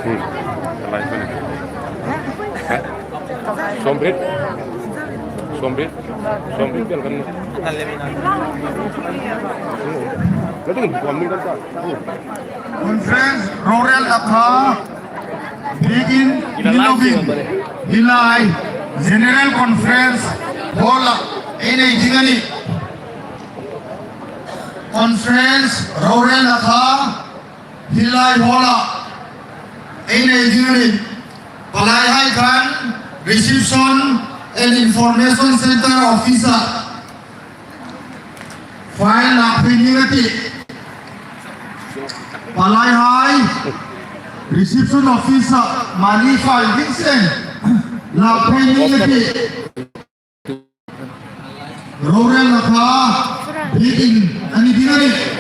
Hmm. Alai ko ni. Sombrit. Sombrit. Sombrit kan kan. Lagi ni, kami kan tak. Conference rorel a kha. Biekin, ni lovin. Hi lai. General Conference hall-a ei nei ding a nih. Conference rorel a kha. Hi lai hall-a ei nei ding a nih. Palaihai khan Reception and Information Center Office-a file lak pei ding a tih. Palai hai, reception officer, mani file ding seng. Lak phei ni le pi. Rorelna kha, bikin, ani ding ani.